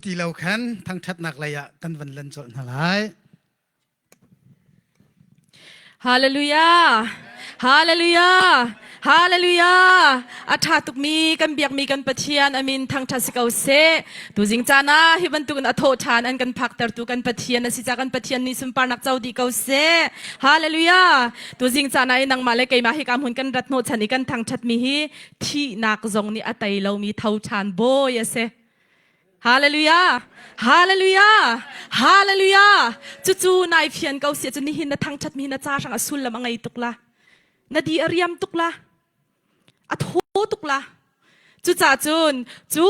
Ti lo khan thangṭhatnak lei ah kan van lan colh hna lai. Hallelujah! Hallelujah! Hallelujah! A ṭha tukmi kan biakmi kan Pathian amin thangṭhat si ko seh. Tuzing caan ah hi bantukin a thawh ṭhan an kan phaktertu kan Pathian a si ca kan Pathian nih sunparnak co dih ko seh. Hallelujah! Tuzing caan ah i nangmah le keimah hi ka hmun kan rat hnawhchan i kan thangṭhatmi hi thihnak zong nih a tei lomi tho ṭhan bawi a si. Hallelujah! Hallelujah! Hallelujah! Cucu nai fian ko si cu nihin na thangthat mi na ca hrang a sullam a ngei tuk la. Na di a riam tuk la. A thaw tuk la. Cuca cun cu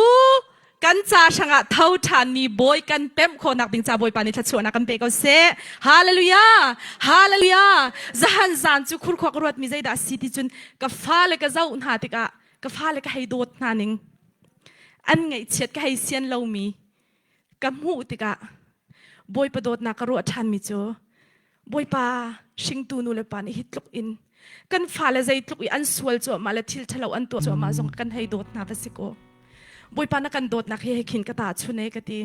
kan ca hrangah tho ṭhan mi bawi kan pemh khawhnak ding ca Bawipa nih thluachuahnak kan pe ko seh. Hallelujah! Hallelujah! Zahan zan cu khurkhua ka ruat mi zeidah a si ti cun ka fale ka zoh hna tikah ka fale ka hei dawt hna ning an ngaihchiat ka hei sian lomi ka hmuh tikah Bawipa dawtnak ka ruah ṭhanmi cu Bawipa hringtu nu le pa nih hi tluk in kan fale zeitluk i an sual cuahmah le thil ṭhalo an tuah cuahmah zong kan hei dawt hna va si kaw Bawipa na kan dawtnak hi hei khin ka ta chun e ka ti.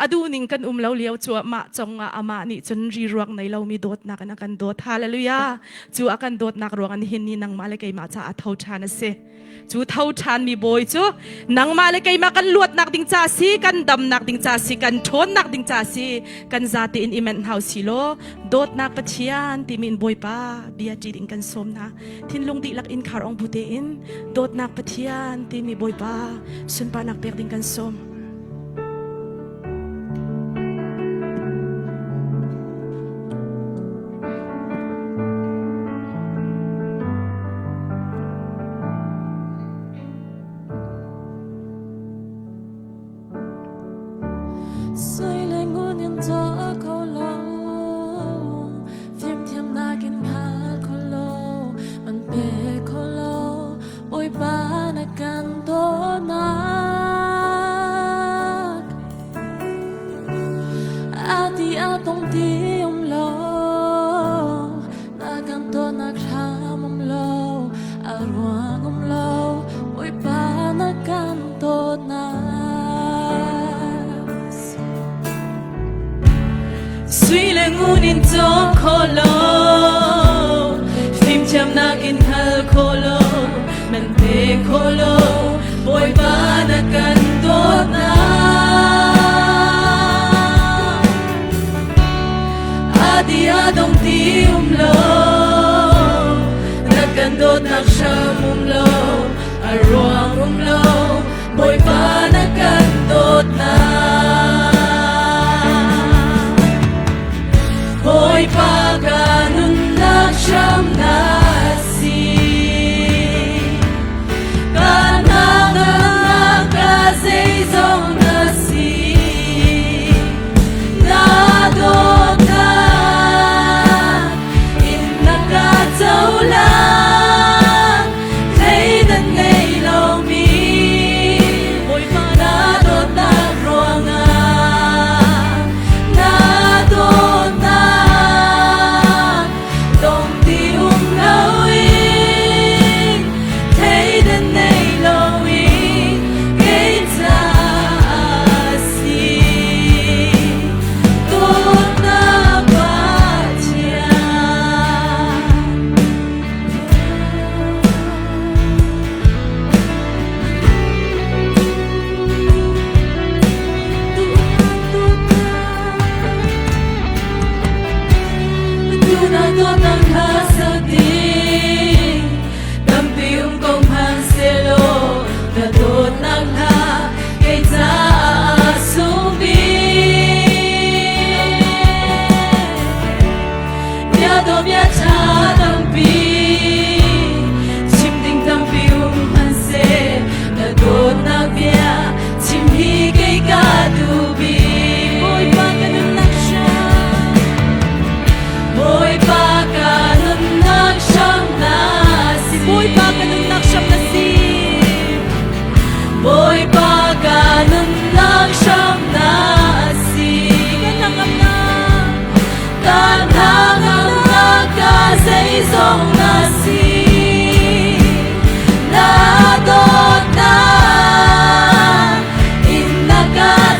A duhning kan um lo lio cuahmah congah amah nih cun riruak nei lomi dawtnak in a kan dawt. Hallelujah! Cu a kan dawtnak ruang in hin ni nangmah le keimah caah tho ṭhan a si. Cu tho ṭhanmi bawi cu nangmah le keimah kan luatnak ding ca si, kan damnak ding ca si, kan ṭhawnnak ding ca si, kan zate in i menh hau si law dawtnak Pathian timi in Bawipa bia ṭi ding kan sawm hna. Thinlung dihlak in khar ong bu tein dawtnak Pathian timi Bawipa sunparnak pek ding kan sawm. Sui le ngun in caw kho lo, fimthiamnak in hngal kho lo, man pe kho lo, Bawipa na kan dawtnak. A ti a tong ti um lo, na kan dawtnak hram um lo, a ruang um lo, Bawipa na kan dawtnak. Sui le ngun in cawk kho lo, fimthiamnak in hal kho lo, man pe kho lo, Bawipa na kan dawtnak. A di a dong ti um lo, na kan dawtnak hram um lo, a ruang um lo, Bawipa na kan dawtnak. Bawipa ka nunnak hram na si. Ka nak ka zeizong na si. Na dawtnak in na ka cohlan. Thleidan ngei lomi Bawipa na dawtnak ruang.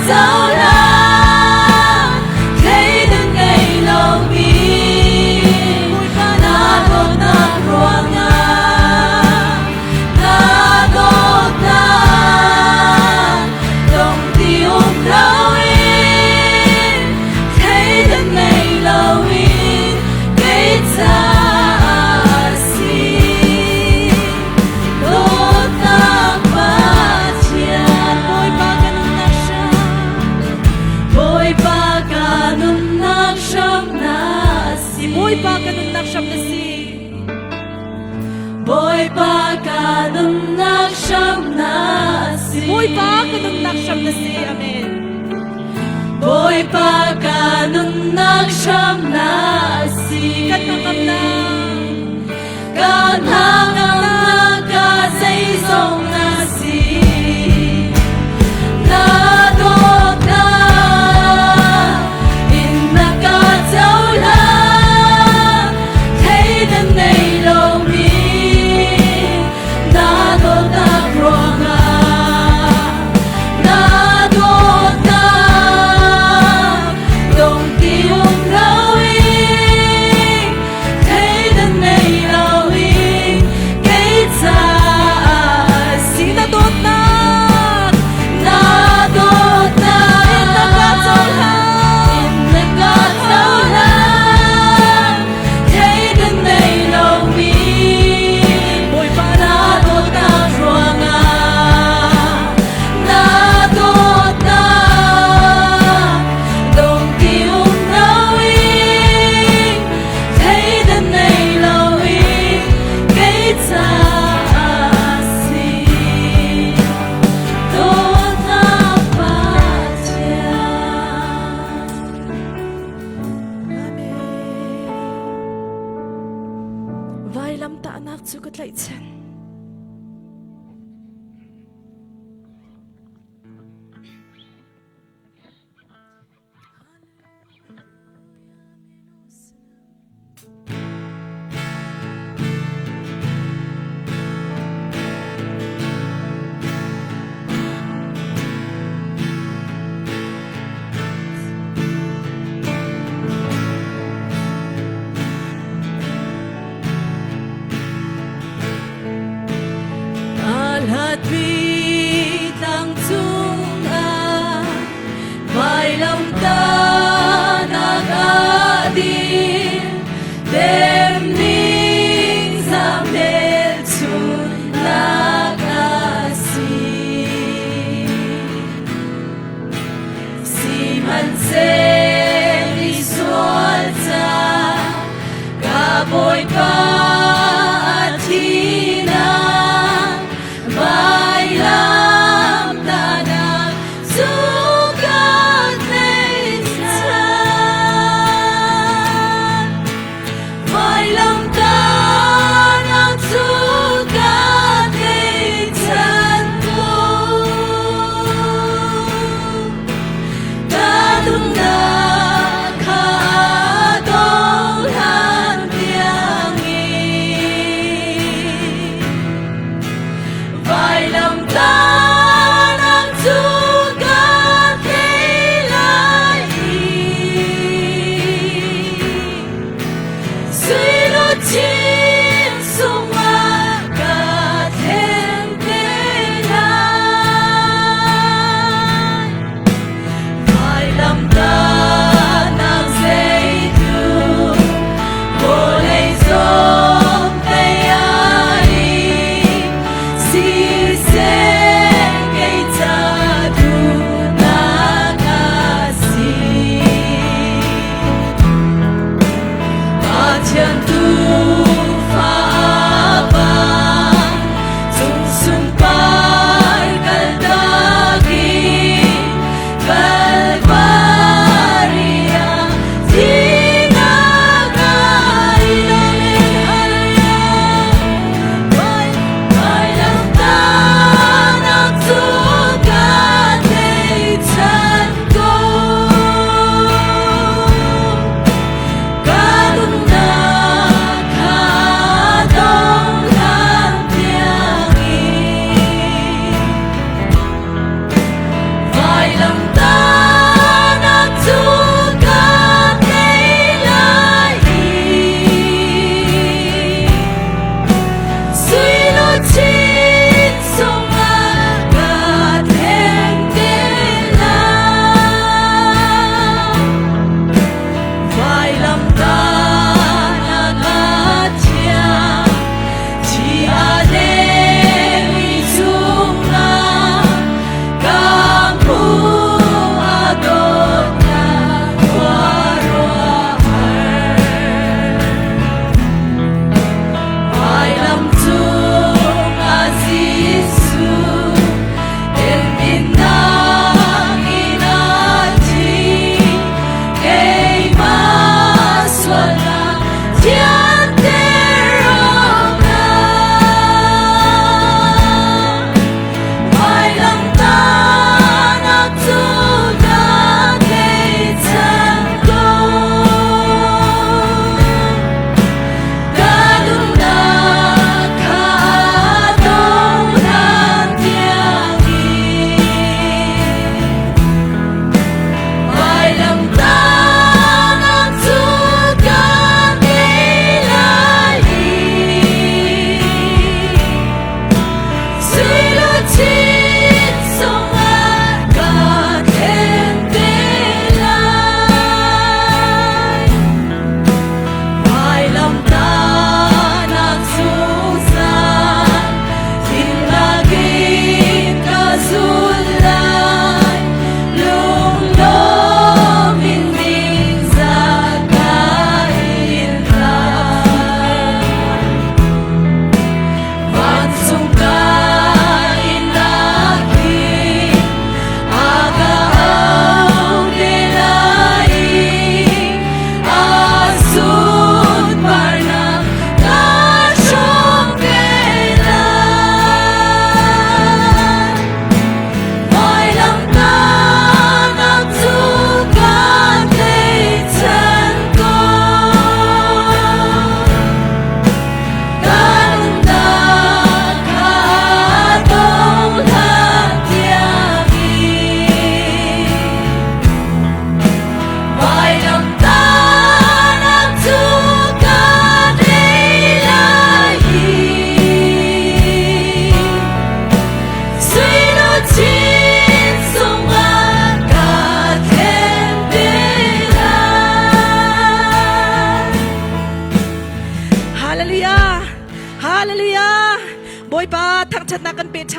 cohlan thleidan ngei lomi na dawtnak ruangah na dawtnak dong ti um loin thleidan ngei loin kei caah si dawtnak Pathian. Bawipa ka nunnak hram. Bawipa ka nunnak hram na si. Bawipa ka nunnak hram na si. Bawipa ka nunnak hram na si. Bawipa ka nunnak hram na si. Amen. Bawipa ka nunnak hram na si. Kan hnangamnak. Ka hnangamnak ka zeizong na si. Na dawtnak in na ka cohlan thleidan nei lomi na dawtnak ruangah na dawtnak dong ti um loin thleidan nei loin kei caah Si na dawtnak. Na dawtnak In na ka cohlan. In na ka cohlan thleidan nei lomi Bawipa na dawtnak ruangah na dawtnak dong ti um loin thleidan nei loin kei caah si dawtnak Pathian. Amen. Vailam tahnak cu ka tlaihchan. Alhatpi tlang cungah vailamtahnak a dir temning zaang-velchunnak a si. Sihmanhseh misual ca ka Bawipa a thihnak vailamtahnak cu ka tlaihchan. Vailamtahnak cu ka tlaihchan ko. Ka nunnak kha dong hlan tiangin.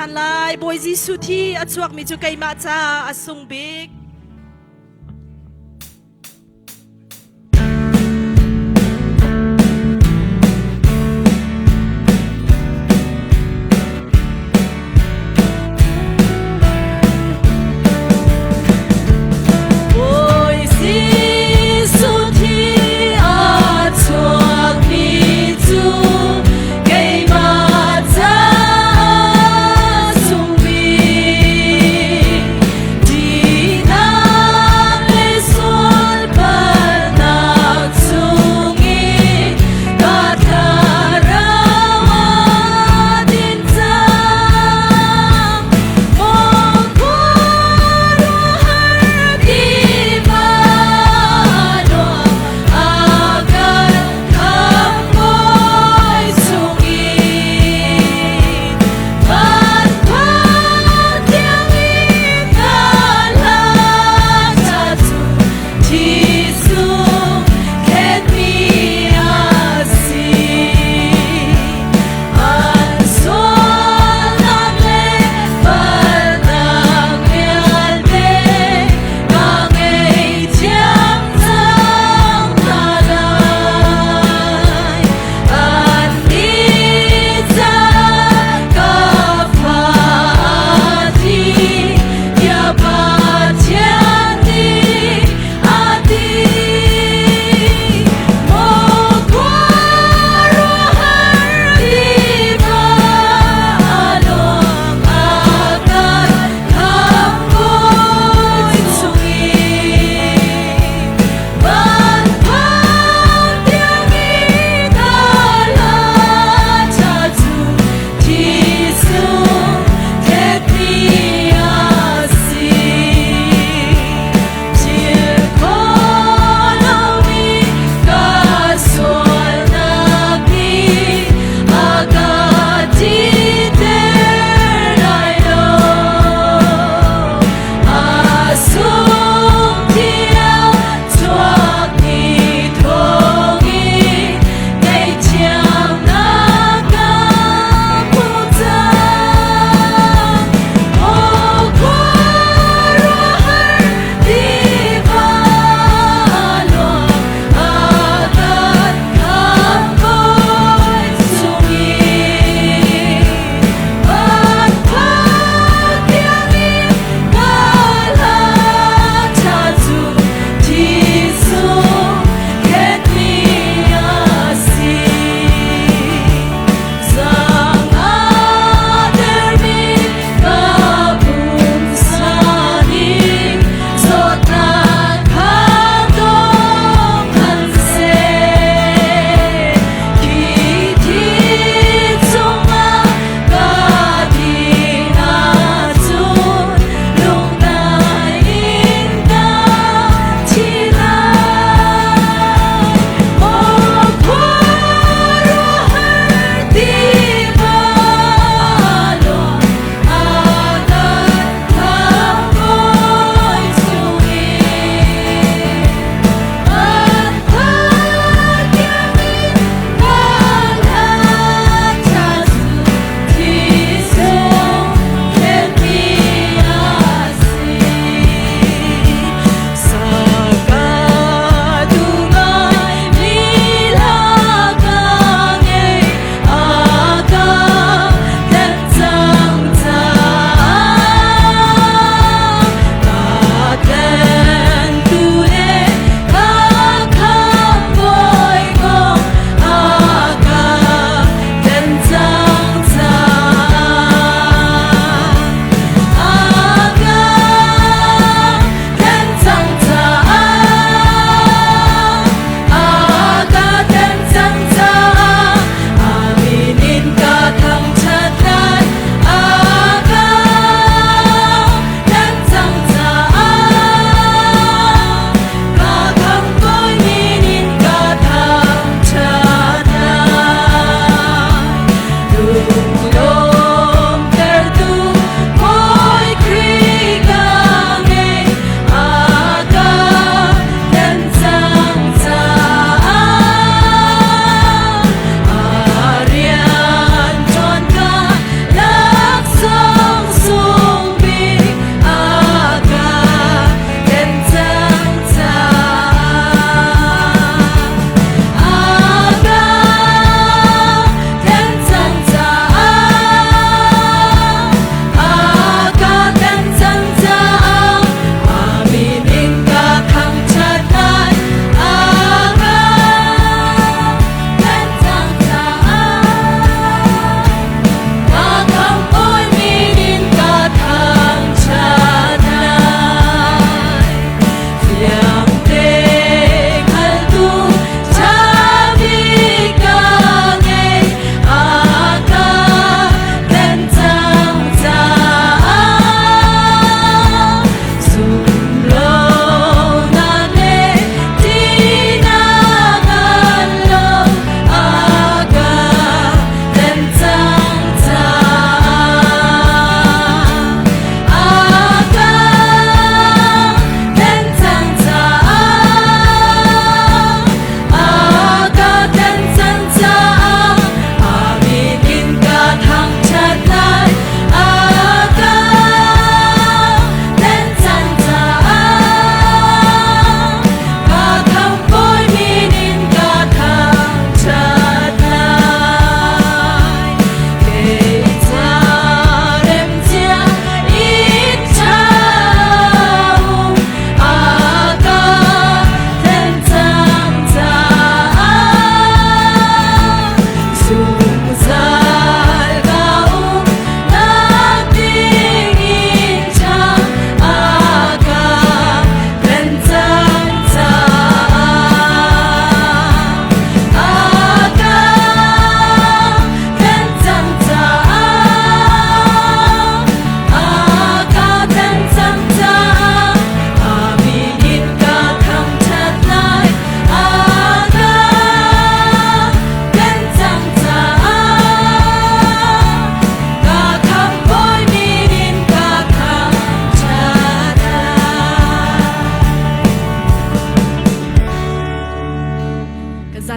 ṭhan lai. Bawi Jesuh thi a chuakmi cu keimah caah a sung bik. Bawi Jesuh thi a chuakmi cu keimah caah sung bik. Ṭihnak.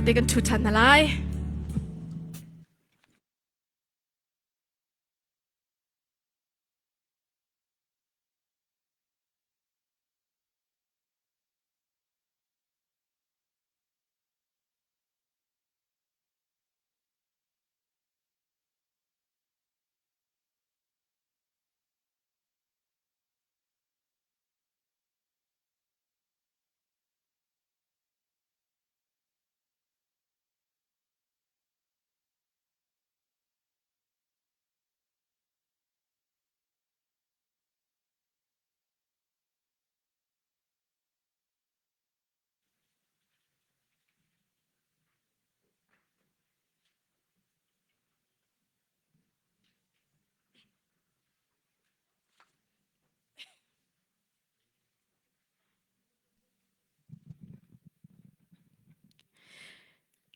Te kan ṭhu ṭhan hna lai.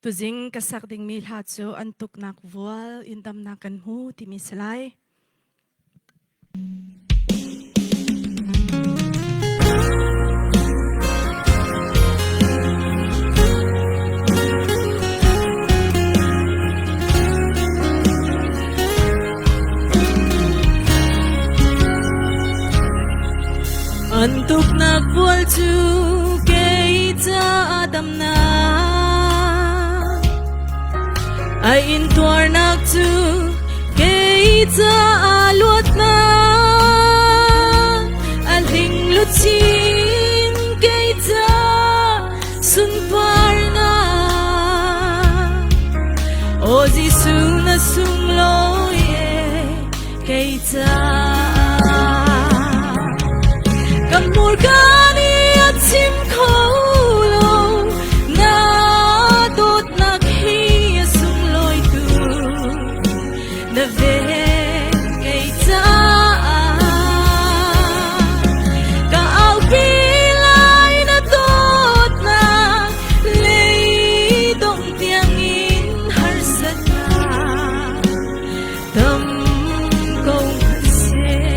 Tuzing ka sak dingmi hla cu an tuknak vual in damnak kan hmu timi si lai. An tuknak vual cu kei ca damnak A intuarnak cu kei caah luatnak A hling luchin kei ca sunparnak Aw Jesuh na sunglawi e kei caah Ka hmurka nih a chim kho lo na dawtnak hi a sunglawi tuk na vel kei caah ka aupi lai na dawtnak leidong tiangin harsatnak tam ko hmanhseh.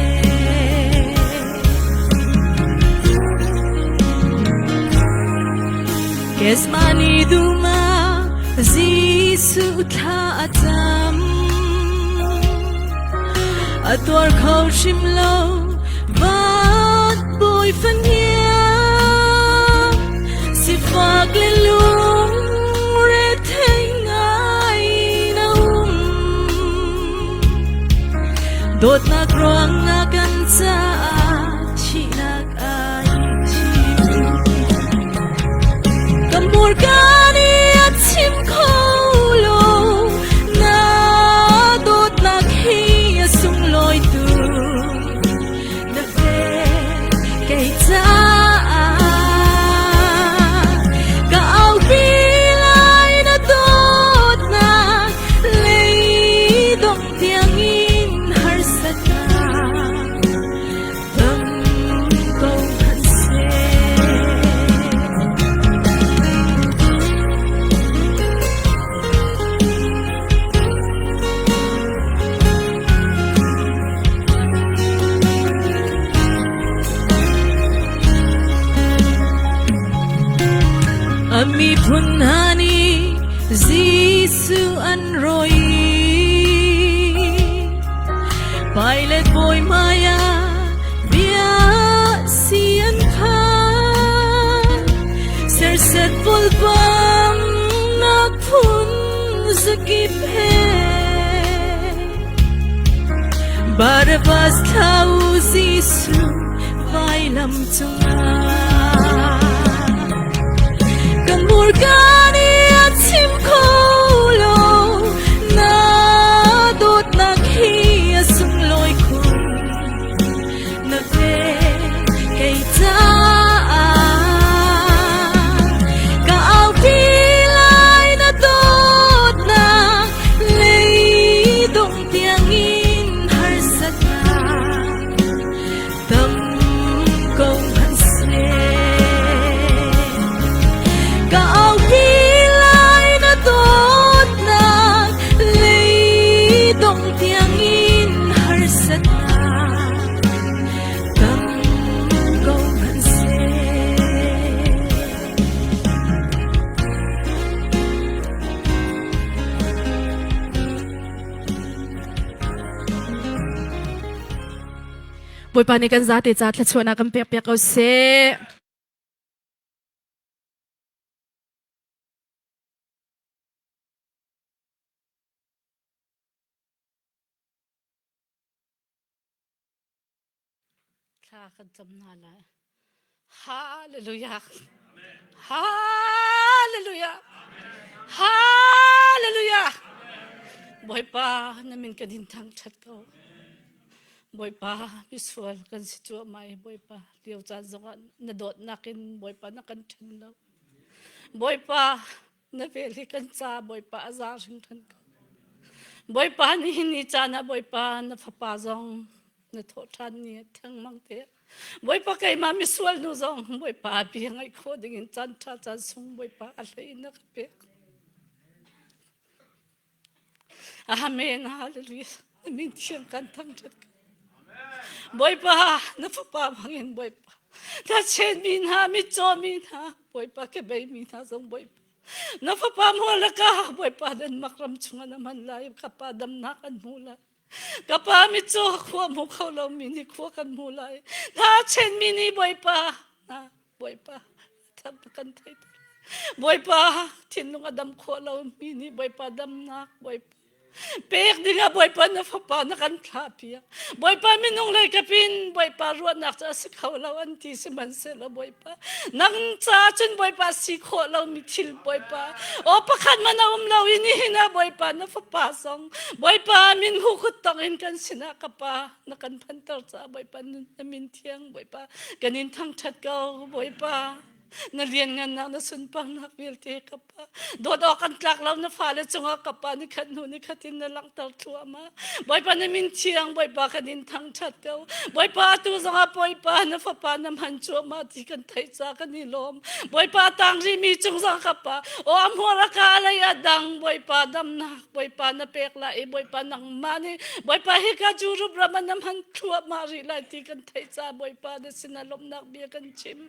Kesmani duma Jesuh thla a cam a tuar kho hrim lo van bawi fahniang sifak le lung rethei ngai na um dawtnak ruang na kan caah thihnak ai thim ka hmurka nih a chim kho lo na dawtnak hi a sunglawi tuk na vel kei caah ka aupi lai na dawtnak leidong tiangin harsatnak tam ko hmanhseh. A miphun hna nih Jesuh an rawi. Pilate bawi hmaiah bia si an phan. Serset volpang nak phun zakip he Barabbas thlau Jesuh vailam cungah Ka hmurka nih a chim kho lo na dawtnak hi a sunglawi khun na ve kei caah ka aupi lai na dawtnak leidong tiangin harsatnak tam ko hmanhseh. Bawipa nih kan zate ca thluachuahnak kan pek piak ko seh. Thla kan cam hna lai. Hallelujah. Hallelujah. Hallelujah. Bawipa na min kan in thangṭhat ko. Bawipa misual kan si cuahmah i Bawipa lio caan zongah na dawtnak in Bawipa na kan ṭhen lo. Bawipa na vel hi kan ca Bawipa a za hringhran ko. Bawipa nihin ni caan ah Bawipa na fapa zong na thawh ṭhan ni thengmang te. Bawipa keimah misual nu zong Bawipa bia ngaih khawh dingin caan ṭha caan sung Bawipa a hlei in na ka pek. Amen. Hallelujah. Na min thiang kan thangṭhat. Bawipa, na fapa bangin Bawipa. Na chenmi hna, mitcaw mi hna, Bawipa ke beimi hna zong Bawipa. Na fapa mualaka Bawipa nan mak ram chungah na hman lai, ka pa damnak an hmu lai. Ka pa mitcaw khua hmu kho lomi nih khua kan hmu lai. Na chenmi nih Bawipa, na Bawipa kan thei Bawipa thinlung a dam khawh lo mi nih Bawipa damnak Bawipa pek dingah Bawipa na fapa na kan thlah piak Bawipa minung lei kapin Bawipa ruahnak cu a si kho lo an ti sihmanhsehlaw Bawipa nang ca cun Bawipa si khawh lo mi thil Bawipa aw pakhat man a um lo i nihin ah Bawipa na fapa zong Bawipa min hu khut tong in kan sinah ka pa na kan phanter caah Bawipa na min thiang Bawipa kan in thangṭhat ko Bawipa na lianngannak na sunparnak vialte ka pa dawt awk kan tlak lo na fale cungah ka pa ni khat hnu ni khat in na langhter thluahmah Bawipa na min thiang Bawipa kan in thangṭhat ko Bawipa atu zongah Bawipa na fapa na hman cuahmah ti kan theih ca kan i lawm Bawipa tang rihmi cung zong ka pa aw a hmuar a ka lei a dang Bawipa damnak Bawipa na pek lai i Bawipa nangmah nih Bawipa hika Europe ram ah na hman thluahmah rih lai ti kan theih ca Bawipa na sinah lawmhnak bia kan chim.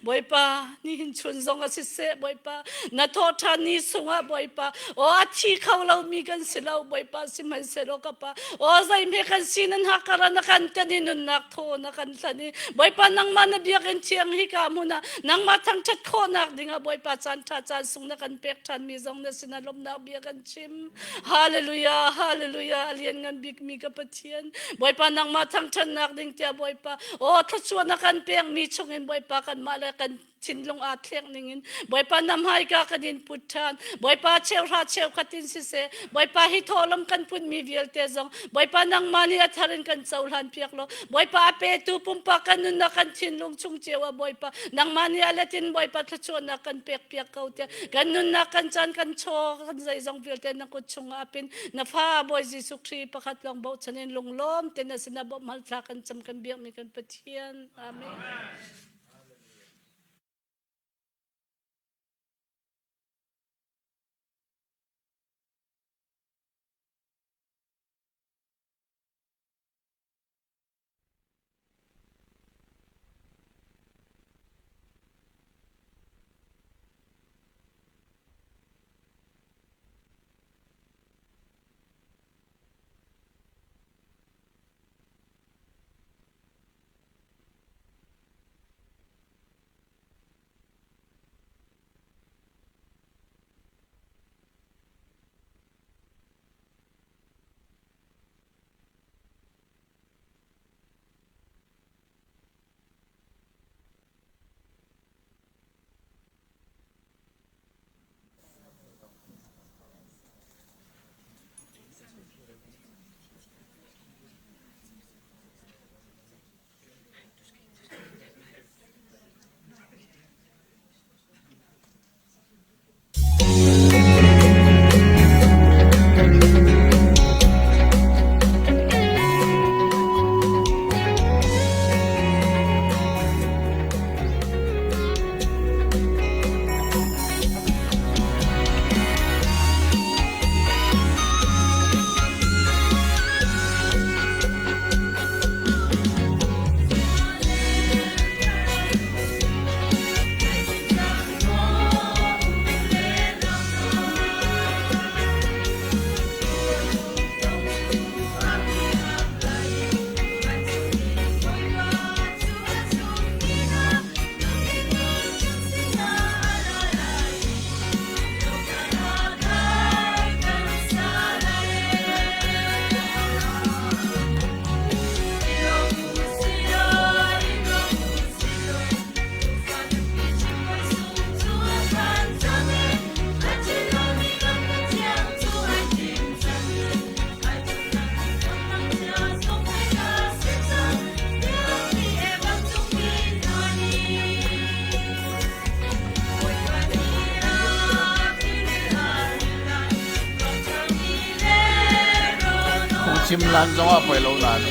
Bawipa nihin chun zong a siseh Bawipa na thawhṭhan ni sungah Bawipa aw a thi kho lomi kan si lo Bawipa sihmanhsehlaw ka pa aw zeihme kan si nan hakara na kan kan i nunnak thaw na kan hlan i Bawipa nangmah na biakinn thiang hika hmun ah nangmah thangṭhat khawhnak dingah Bawipa caan ṭha caan sung na kan pek ṭhanmi zong na sinah lawmhnak bia kan chim. Hallelujah, hallelujah, a lianngan bikmi ka Pathian. Bawipa nangmah thangṭhatnak ding tiah Bawipa, aw thluachuah na kan pekmi chungin Bawipa kanmah le kan thinlung aa thlek ningin Bawipa na hmaika kan in put ṭhan. Bawipa cheuhra cheukhat in siseh, Bawipa hi thawhlawm kan putmi vialte zong Bawipa nangmah nih a thar in kan cohlan piak law Bawipa a petu pumpak kan nunnak kan thinlung chung cio ah Bawipa nangmah nih a let in Bawipa thluachuahnak kan pek piak ko tiah kan nunnak kan caan kan chaw kan zeizong vialte na kut chungah apin na fa Bawi Jesuh Khrih pakhat lawng bochan in lunglawm te na sinah bawmh hal thla kan cam kan biakmi kan Pathian amen. Chim lan zong ah poi lo nan.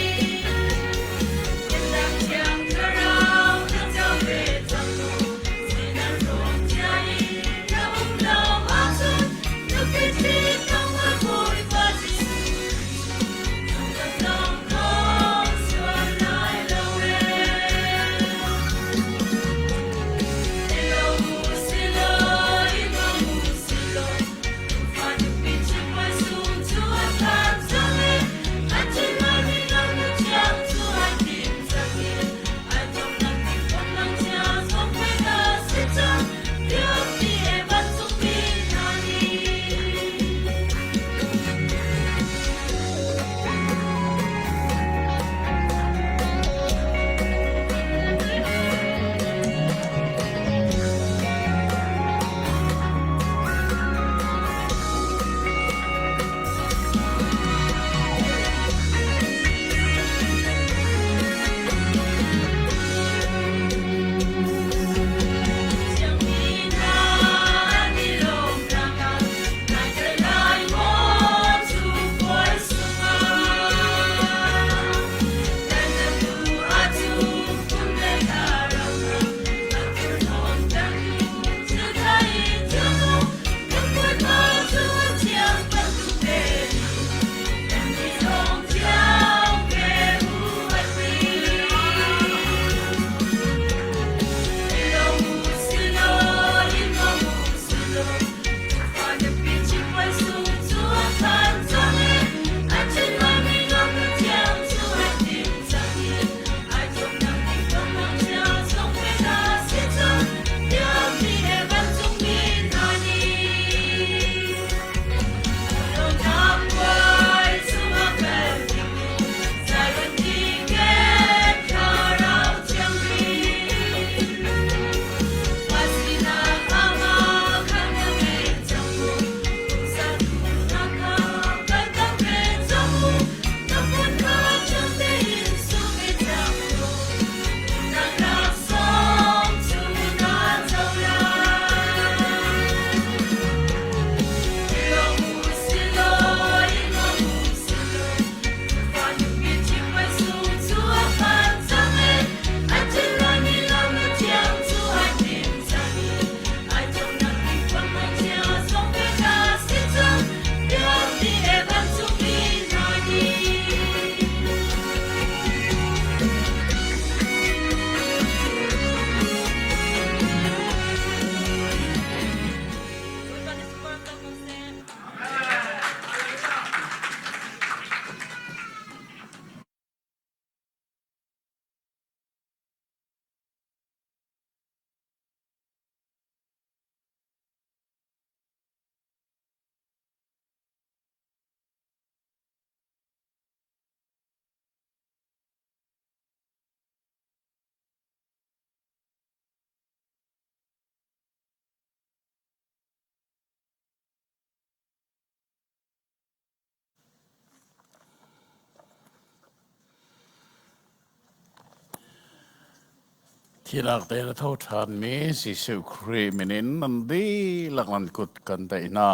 Thilak te na tho ṭhanmi Jesuh Khrih min in nan dihlak nan kut kan tlaih hna.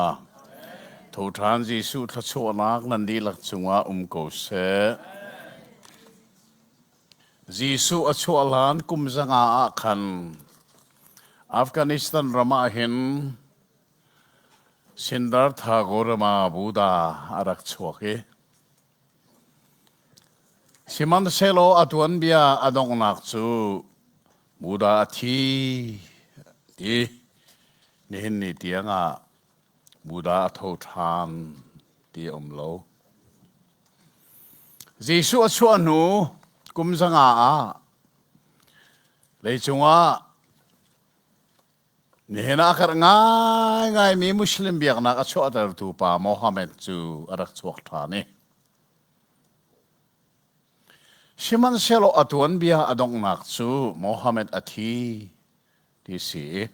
Tho ṭhan Jesuh thluachuahnak nan dihlak cungah um ko seh. Jesuh a chuah hlan kum zanga ah khan Afghanistan ram ah hin Siddhartha Gautama Buddha a rak chuak i sihmanhsehlaw a tuanbia a donghnak cu Buddha a thi ti nihin ni tiangah Buddha a tho ṭhan ti a um lo. Jesuh a chuah hnu kum zanga ah leicung ah Nihin ah a karh ngaingaimi Muslim biaknak a chuahtertu pa Mohammed cu a rak chuak ṭhan i sihmanhsehlaw a tuanbia a donghnak cu Mohammed a thi ti si i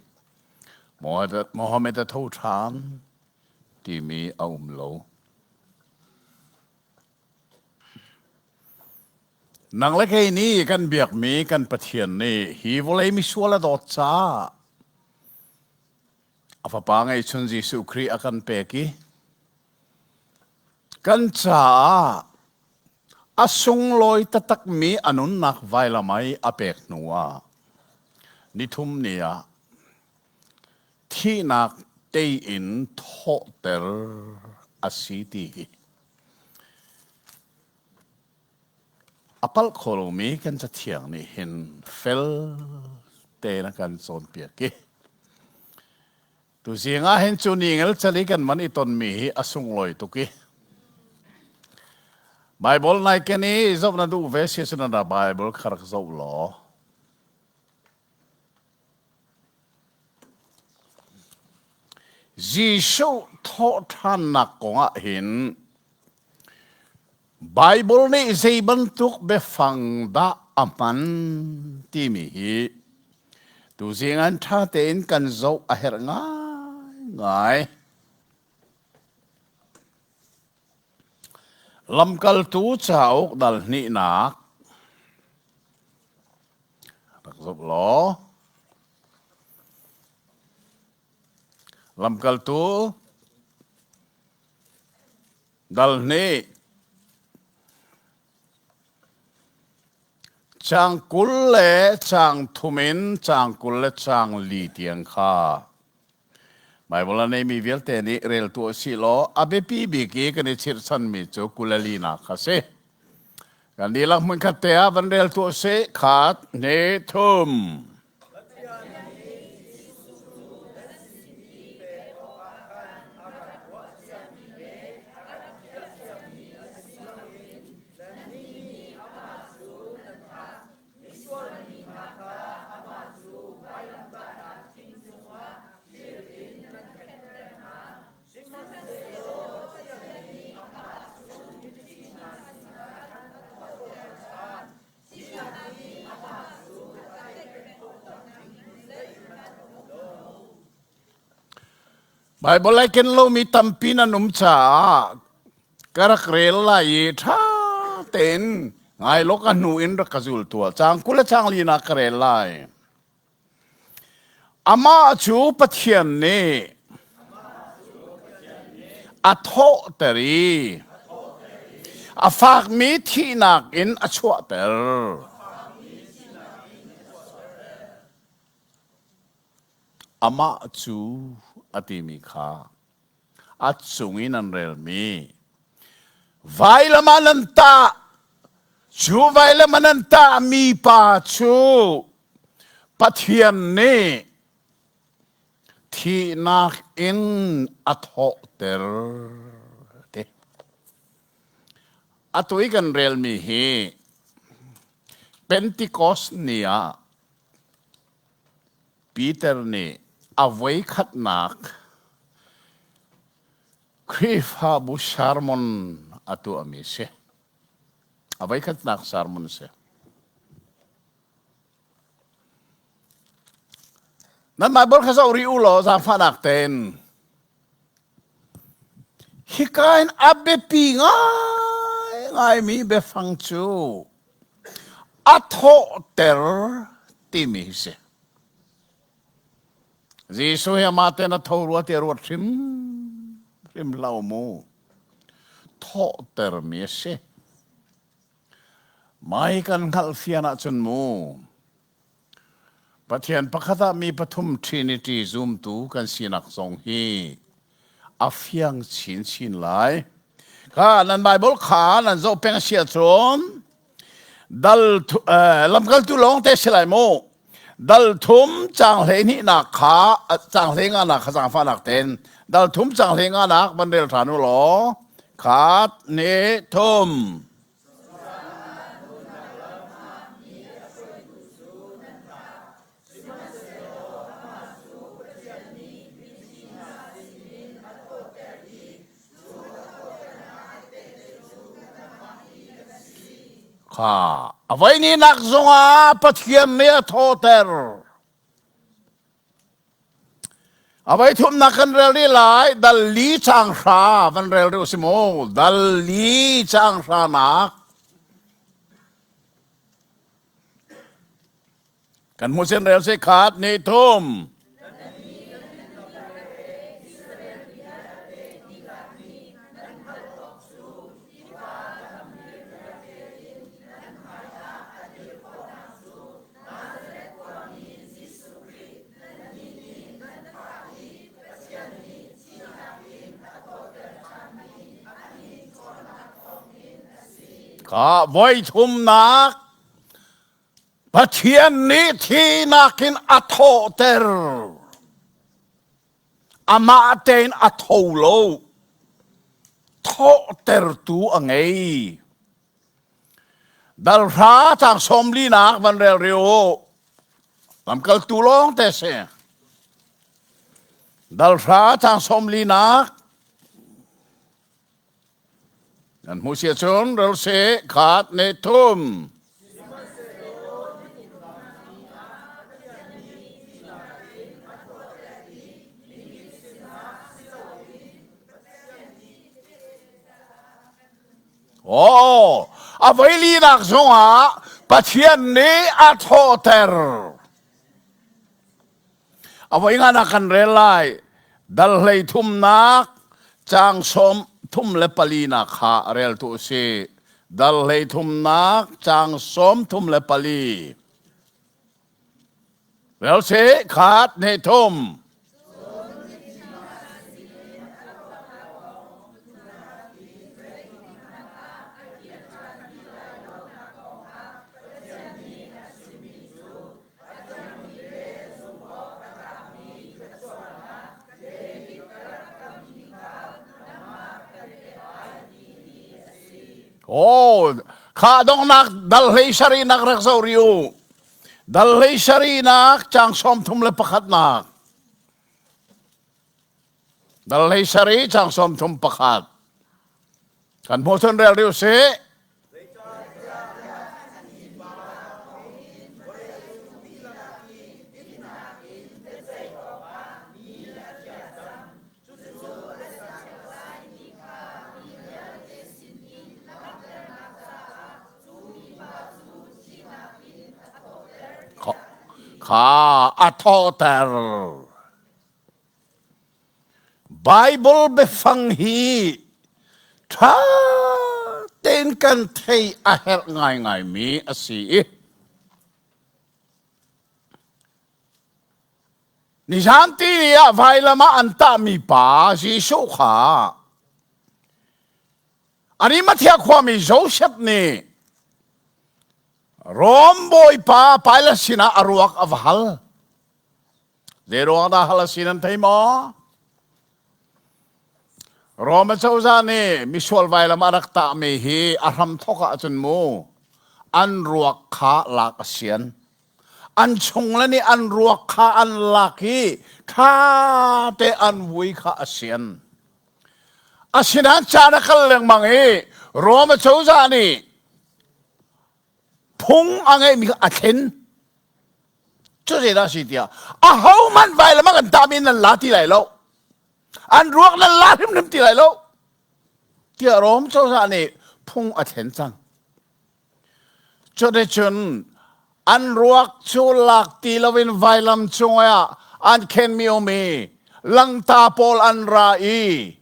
Mohammed a tho ṭhan timi a um lo. Nang le kei nih kan biakmi kan Pathian nih hi vawlei misual a dawt caah a Fapa ngeihchun Jesuh Khrih a kan pek i kan caah A sunglawi taktakmi a nunnak vailam i a pek hnuah nithum ni ah thihnak tei in thawhter a si ti hi a palh kho lomi kan Cathiang nih hin fel tein a kan cawnpiak i Tuzing ah hin cu ni ngelcel i kan man i tonmi hi a sunglawi tuk i Bible nai ken i zoh na duh ve si cun na Bible kha rak zoh law Jesuh thawhṭhannak kong ah hin Bible nih zei bantuk biafang dah a hman timi hi tuzing an ṭha tein kan zoh a herh ngaingai. Lamkaltu cauk dal hnihnak rak zoh law. Lamkaltu Dal hnih. Caang 20 le caang thum in caang 24 tiang kha Baibal a neimi vialte nih rel tuah sih law a biapi bik i kan i chirhchanmi cu 24nak kha si. Kan dihlak hmunkhat te ah van rel tuah sih. Khat, hnih, thum. Baibal ai ken lomi tampi nan um caah ka rak rel lai i ṭha tein ngai law ka hnu in rak ka zul tuah. Caang 20 le caang linak ka rel lai. Amah cu Pathian nih a thawhter i a fakmi thihnak in a chuahter. Amah cu a timi kha a cung i nan relmi vailam ah nan tah cu vailam ah nan tahmi pa cu Pathian nih thihnak in a thawhter ti. Atu i kan relmi hi Pentecost ni ah Peter nih a voikhatnak Khrihfabu sermon a tuahmi si. A voikhatnak sermon si. Nan Bible kha zoh rih u law zaangfahnak tein. Hika in a biapi ngaingaimi biafang cu a thawhter timi hi si. Jesuh hi amah tein a tho rua ti a ruat hrim hrim lo mu. Thawhtermi a si. Mai kan hngalhfian ahcun mu Pathian pakhat ah mi pathum Trinity zumtu kan sinak zong hi a fiang chinchin lai. Kha nan Bible kha nan zoh peng si ahcun dal lamkaltu lawng te si lai mu. Dal thum caang 12nak kha caang 15nak kha zaangfahnak ten dal thum caang 15nak van rel ṭhan u law khat hnih thum. Kha a voihnihnak zongah Pathian nih a thawter. A voithumnak kan rel rih lai dal li caang hra van rel rih si mu dal li caang hra nak kan hmu sin rel si khat ni thum Ka voi thumnak Pathian nih thihnak in a thawhter. Amah tein a tho lo. Thawhtertu a ngei. Dal hra cang sawm linak van rel rih u. Lamkaltu lawng te si. Dal hra cang sawm linak Nan hmuh si ahcun rel seh khat ne thum. Oh, a voi linak zongah Pathian nih a thawhter. A voi nganak kan rel lai. Dal hlei thumnak caang sawm thum le palinak kha rel tu si. Dal hlei thumnak caang sawm thum le pali. Rel si khat ne thum. Oh, kha donghnak dal hlei sarihnak rak zoh rih u. Dal hlei sarihnak caang sawm thum le pakhatnak. Dal hlei sarih caang sawm thum pakhat. Kan hmuh cun rel rih usih. Kha a thawhter. Baibal biafang hi ṭha tein kan theih a herh ngaingaimi a si i nizan ti ni ah vailam ah an tahmi pa Jesuh kha Arimathea khuami Joseph nih Rom bawipa Pilate sinah a ruak a va hal. Zei ruang dah hal a si nan thei maw? Rome cozah nih misual vailam a rak tahmi hi a hramthok ahcun mu an ruak kha lak a sian. An chungle nih an ruak kha an lak i ṭha te an vui kha a sian. Asinain caan a kal lengmang i Rome cozah nih phung a ngeihmi kha a thlen. Cu zeidah a si tiah ahohmanh vailam ah kan tahmi nan la ti lai lo. An ruak nan la hrimhrim ti lai lo. Tiah Rom cozah nih phung a thlen cang. Cuticun an ruak cu lak ti loin vailam cungah an khenmi um i langta pawl an ra i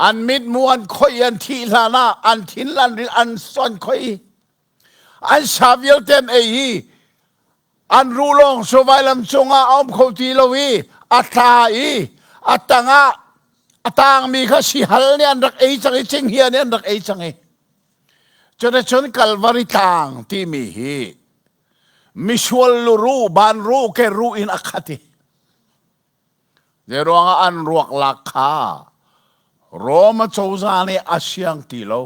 an mitmu an khoih i an thih hlan ah an thin an rin an son khoih i An sa vialte an ei i an ruh lawng cu vailam cungah a um kho ti lo i a tla i a tangah a tangmi kha sihal nih an rak ei cang i cinghngia nih an rak ei cang i cuticun Kalvari tlang timi hi misual luruh banruh ke ruh in a khat i Zeiruangah an ruak lak kha Roma cozah nih a siang ti lo.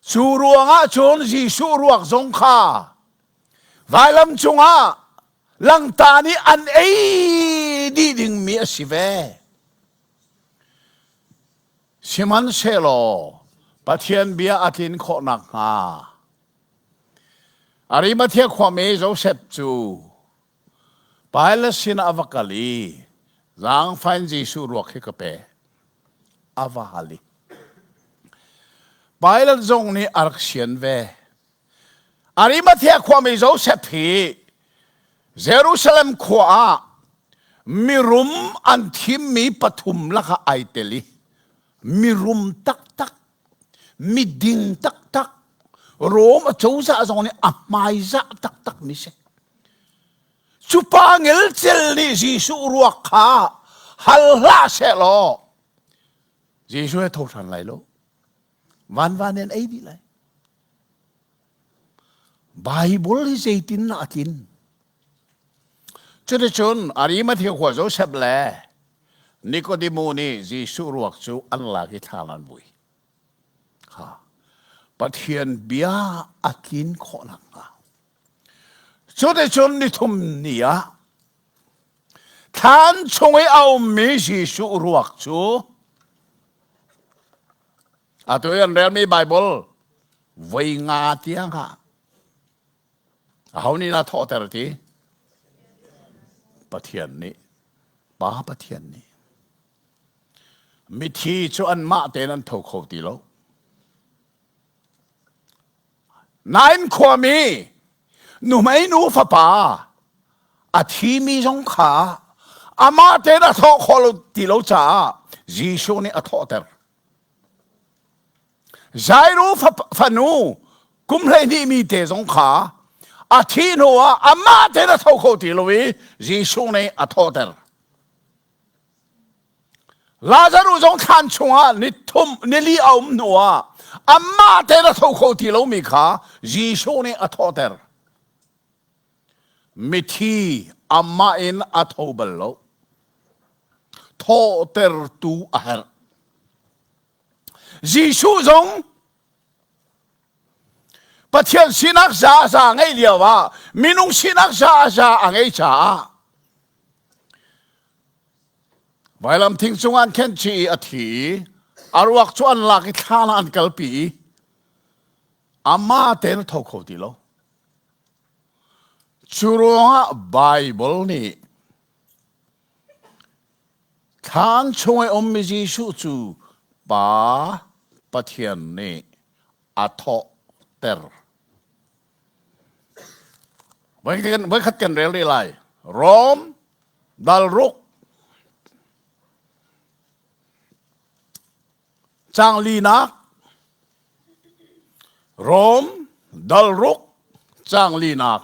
Cu ruangah cun Jesuh ruak zong kha vailam cungah langta nih an ei dih dingmi a si ve. Sihmanhsehlaw Pathian bia a tlin khawh nakhnga Arimathea khuami Josef cu Pilate sinah a va kal i zaangfah in Jesuh ruak hi ka pe. A va hal i Pilate zong nih a rak sian ve. Arimathea khuami Josef hi Jerusalem khua ah mirum an thimmi pathum lakah ai tel i mirum taktak miding taktak Rom acozah zong nih a hmaizah taktak mi si. Cu pa ngelcel nih Jesuh ruak kha hal hlah seh law Jesuh he tho ṭhan lai lo. Vanvan in ei dih lai. Bible hi zeitin a tlin? Cuticun Arimathea khua Josef le Nikodemu nih Jesuh ruak cu an lak i thlan an vui. Ha. Pathian bia a tlin khawh nakhnga. Cuticun nithum ni ah thlan chung i a ummi Jesuh ruak cu atu i an relmi Bible voi nga tiang ah aho nih dah thawhter ti? Pathian nih. Pa Pathian nih. Mithi cu anmah tein an tho kho ti lo. Nain khuami nuhmei nu fapa a thimi zong kha amah tein a thawh khawh lo ti lo caah Jesuh nih a thawhter. Jairu fanu kum 12 mi te zong kha a thih hnuah amah tein a tho kho ti lo i Jesuh nih a thawhter. Lazaruh zong thlan chungah ni thum nili a um hnuah amah tein a tho kho ti lomi kha Jesuh nih a thawhter. Mithi amah in a tho bal lo. Thawhtertu a herh. Jesuh zong Pathian sinak za za ngeih lio ah minung sinak za za a ngei caah Vailam thing cung an khenh chih i a thi i a ruak cu an lak i thlan ah an kalpi i amah tein a tho kho ti lo. Cu ruangah Baibal nih thlan chung i ummi Jesuh cu Pa Pathian nih a thawhter. Voikhat kan rel rih lai. Rom dal ruk cang linak Rom dal ruk cang linak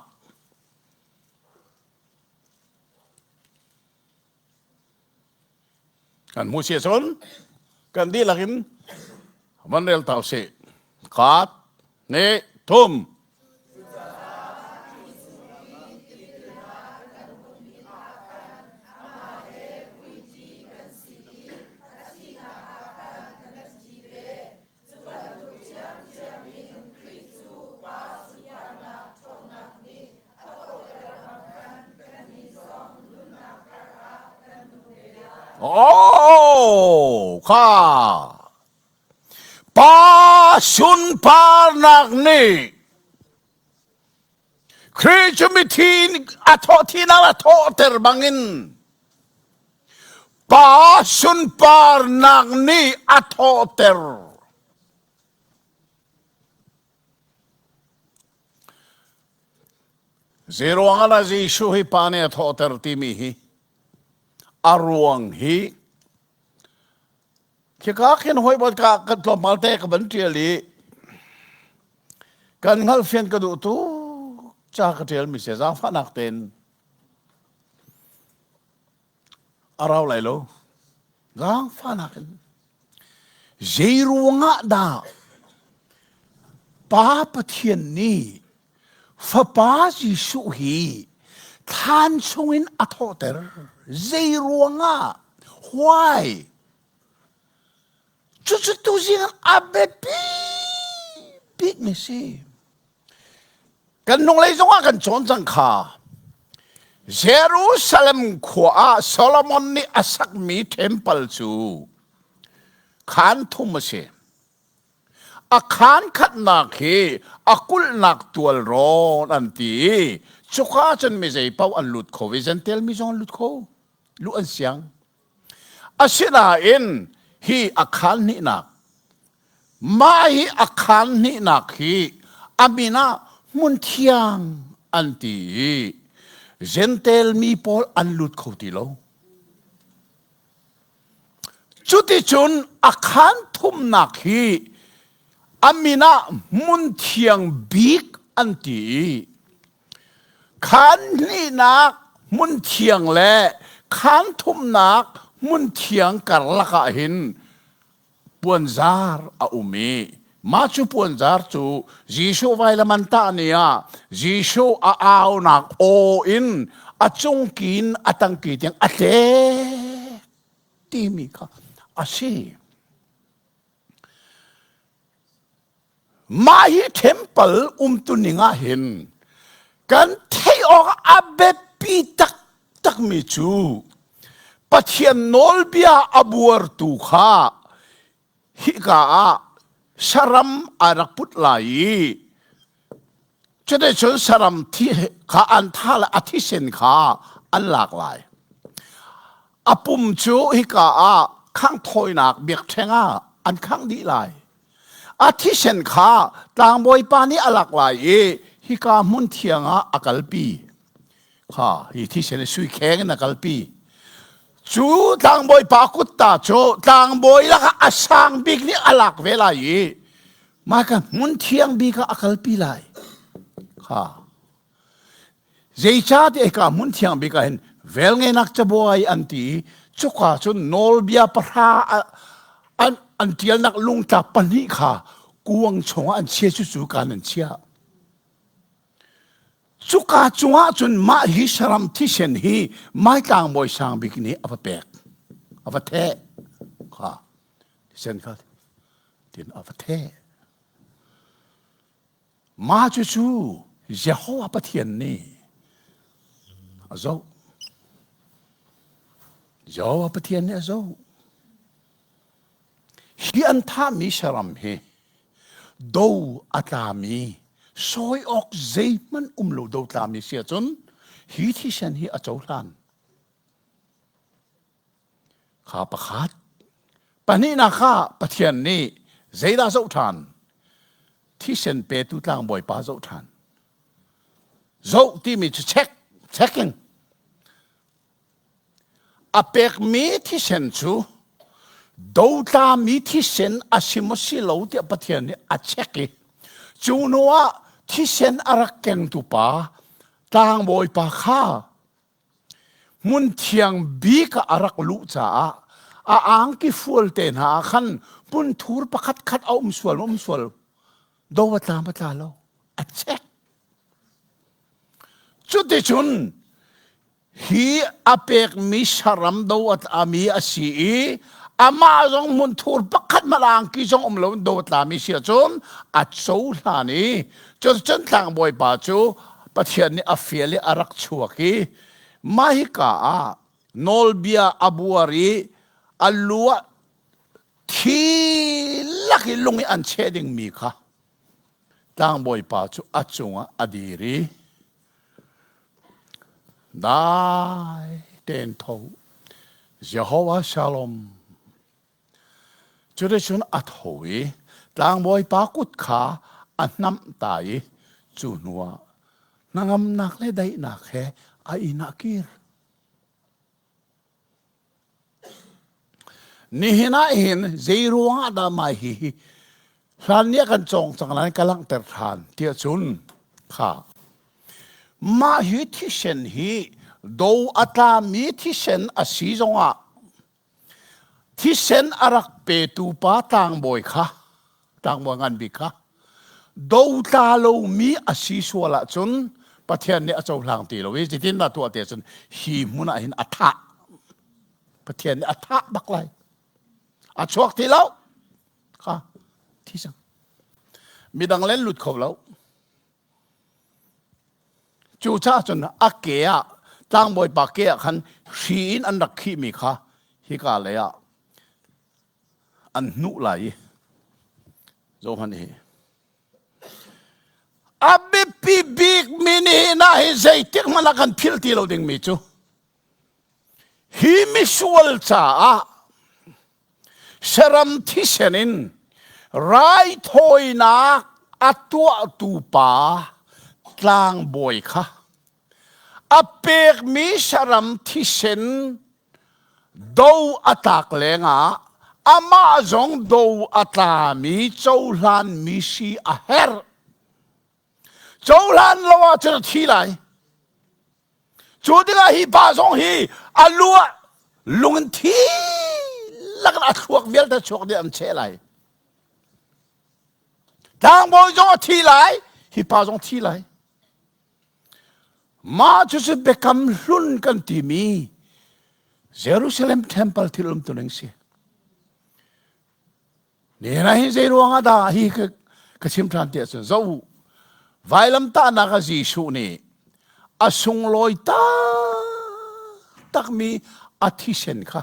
kan hmu si cun kan dihlak in van rel ta usih khat ne thum Oh, kha Pa sunparnak nih Khrih cu mithi a thawh thinak a thawhter bangin Pa sunparnak nih a thawhter. Zeiruang ah dah Jesuh hi Pa nih a thawhter timi hi a ruang hi Khika khin hoi bot ka kan tlawmpal te ka van ṭial i kan hngalhfian ka duh tu ca ka ṭial mi si zaangfahnak tein a rau lai lo zaangfahnak in zei ruangah dah Pa Pathian nih Fapa Jesuh hi thlan chungin a thawhter zei ruangah why Cucu tuzing a biapi bikmi si. Kan hnunglei zongah kan cawn cang kha. Jerusalem khua ah Solomon nih a sakmi temple cu khaan thum a si. A khaan khatnak hi a kulhnak tual rawn an ti i cuka cun mi zei paoh an lut kho i Jentail mi zong an lut kho. Luh an siang. Asinain hi a khaan hnihnak mah hi a khaan hnihnak hi a min ah hmunthiang an ti i Jentail mi pawl an lut kho ti lo. Cuticun a khaan thumnak hi a min ah hmunthiang bik an ti i Khaan hnihnak hmunthiang le khaan thumnak hmunthiang karlak ah hin puanzar a um i. Mah cu puanzar cu Jesuh vailam an tah ni ah Jesuh a aunak aw in a cungki in a tangki tiang a tlek timi kha a si. Mah hi temple umtuning ah hin kan theih awk a biapi taktakmi cu Pathian nawlbia a buartu kha hika ah saram a rak put lai i cuticun saram thi kha an tha le a thisen kha an lak lai. A pum cu hika ah khanghthawinak biakṭheng ah an khangh dih lai. A thisen kha tlangbawi pa nih a lak lai i hika hmun thiang ah a kalpi. Kha hi thisen hi sui kheng in a kalpi. Cu tlangbawi pa kutta cu tlangbawi lakah a sang bik nih a lak ve lai i mah ka hmun thiang bik ah a kalpi lai. Kha Zeicahtiah hika hmun thiang bik ah hin velngeihnak cabuai an ti i cuka cun nawlbia pahra an, an ṭialnak lungtlap pahnih kha kuang chungah an chia cu cu kan an chiah. Cuka cungah cun mah hi saram thisen hi Maitlang bawi sang bik nih a va pek, a va theh. Kha thisen kha tin a va theh. Mah cucu Jehovah Pathian nih a zoh. Jehovah Pathian nih a zoh. Hi an thahmi saram hi do a tlami sawi awk zeihmanh um lo do tlami si ahcun hi thisen hi a cohlan. Kha pakhat. Pahnihnak kha Pathian nih zeidah zoh ṭhan? Thisen petu tlangbawi pa zoh ṭhan. Zoh timi cu check, checking. A pekmi thisen cu dotlami thisen a si maw si lo tiah Pathian nih a check i cu hnu ah thisen a rak kengtu pa tlangbawi pa kha Hmun thiang bik ah a rak luh caah a angki fual te hna ah khan hmunthur pakhat khat a um sual um sual do a tla ma tla lo a chek. Cuticun hi a pekmi saram do a tlami a si i amah zong hmunthur pakhat hmanh angki zong um lo do a tlami si ahcun a cohlan i cuticun tlangbawi pa cu Pathian nih a fial i a rak chuak i mah hika ah nawlbia a buar i a lu ah thi lak i lung i an cheh dingmi kha tlangbawi pa cu a cungah a dir i dai tein tho Jehovah Shalom Cuticun a tho i tlangbawi pa kut kha a hnamh ta i cu hnuah hnangamnak le daihnak he a inn ah kir. Nihin ah hin zei ruangah dah mai hi hi hlan ni ah kan cawng cang lai ka langhter ṭhan tiah cun kha mah hi thisen hi do a tlami thisen a si zongah Thisen a rak petu pa tlangbawi kha tlangbawi ngan bik kha dotla lomi a si sual ahcun Pathian nih a cohlang ti lo i zeitindah tuah ti ahcun hi hmun ah hin a thah. Pathian nih a thah bak lai. A chuak ti lo. Kha thi cang. Midang len lut kho lo. Cucaah cun a ke ah tlangbawipa ke ah khan hri in an rak khihmi kha hika lei ah an hnuh lai i zohhmanh hi a biapi bikmi nihin ah hi zeitik hmanh ah kan philh ti lo dingmi cu hi misual caah Saram thisen in raithawinak a tuahtu pa tlangbawi kha a pekmi saram thisen do a tlak lengah amah zong do a tlami cohlanmi si a herh. Cohlan lo ahcun a thi lai. Cu tikah hi pa zong hi a lu ah lung in thi lakin a thluak vialte chuak dih an cheh lai. Tlangbawi zong a thi lai, hi pa zong thi lai. Mah cucu biakam hlun kan timi Jerusalem temple thil umtuning si. Nena hi zei ruangah dah hi ka, ka chim ṭhan ti ahcun zoh u. Vailamtahnak ah Jesuh nih a sunglawi taktakmi a thisen kha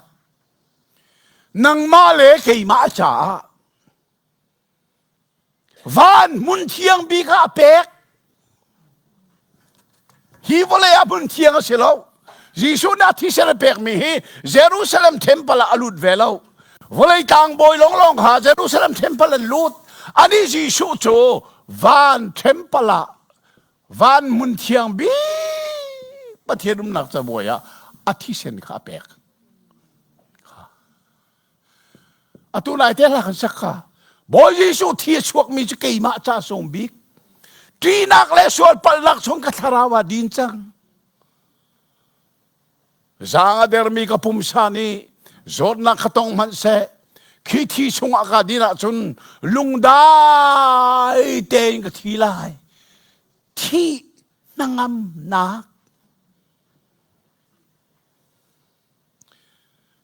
nangmah le keimah caah Van hmun thiang bik ah a pek. Hi vawlei ah hmun thiang a si lo. Jesuh nih a thisen a pekmi hi Jerusalem temple ah a lut ve lo. Vawlei tlangbawi lawnglawng kha Jerusalem temple an lut. Anih Jesuh cu van temple ah van hmun thiang bik Pathian umnak cabuai ah a thisen kha a pek. Atu lai te hla kan sak kha. Bawi Jesuh thi a chuakmi cu keimah ca sung bik. Ṭihnak le sual palhnak chung ka thlarau ah din cang. Zaang a dermi ka pumsa nih zawtnak ka tong hmanh seh khi thi chungah ka din ahcun lungdai tein ka thi lai. Thih hnangamnak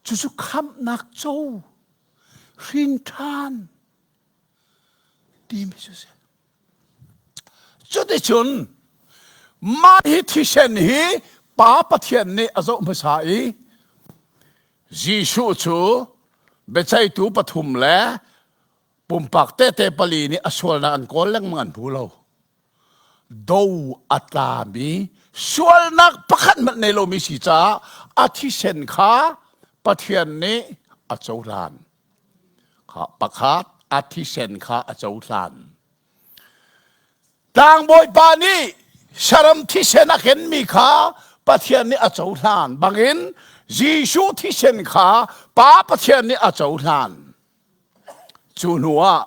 Cucu khamhnak co hrin ṭhan timi cu si. Cuticun mah hi thisen hi Pa Pathian nih a zoh hmasa i Jesuh cu biaceihtu pathum le pumpak tehte pali nih a sualnak an kawl lengmang an hmu lo. Do a tlami sualnak pakhat hmanh nei lomi si caah a thisen kha Pathian nih a cohlan. Kha pakhat a thisen kha a cohlan. Tlangbawipa nih saram thisen a kenmi kha Pathian nih a cohlan bangin Jesuh thisen kha Pa Pathian nih a cohlan. Cu hnuah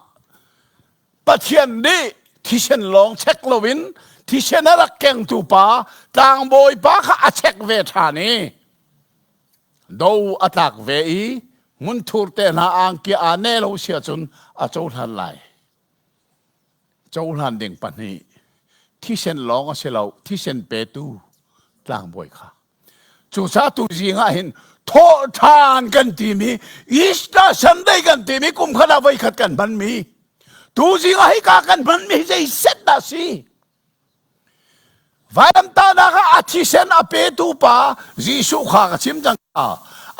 Pathian nih thisen lawng chek loin thisen a rak kengtu pa tlangbawi pa kha a chek ve ṭhan i do a tlak ve i hmunthur te hna angki aa ne lo si ahcun a cohlan lai. Cohlan ding pahnih thisen lawng a si lo thisen petu tlangbawi kha. Cucaah tu zing ah hin thawhṭhan kan timi Easter Sunday kan timi kum khat ah voikhat kan hmanmi tu zing ah hika kan hmanmi hi zei set dah si vailamtahnak ah a thisen a petu pa Jesuh kha ka chim cang ka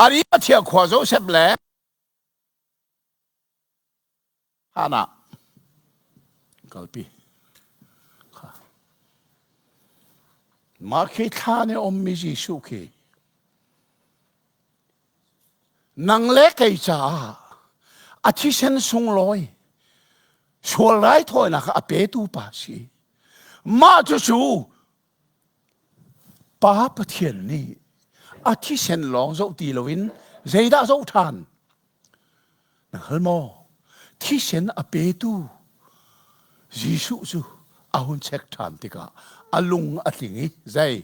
Arimathea khua Joseph le Hana kalpi kha mah khi thla nih ummi Jesuh khi nang le kei caah a thisen sunglawi sual raithawinak a petu pa si mah cucu Pa Pathian nih a thisen lawng zoh ti loin zeidah zoh ṭhan? Na hngal maw? Thisen a petu Jesuh cu a hun check ṭhan tikah a lung a tling i zei?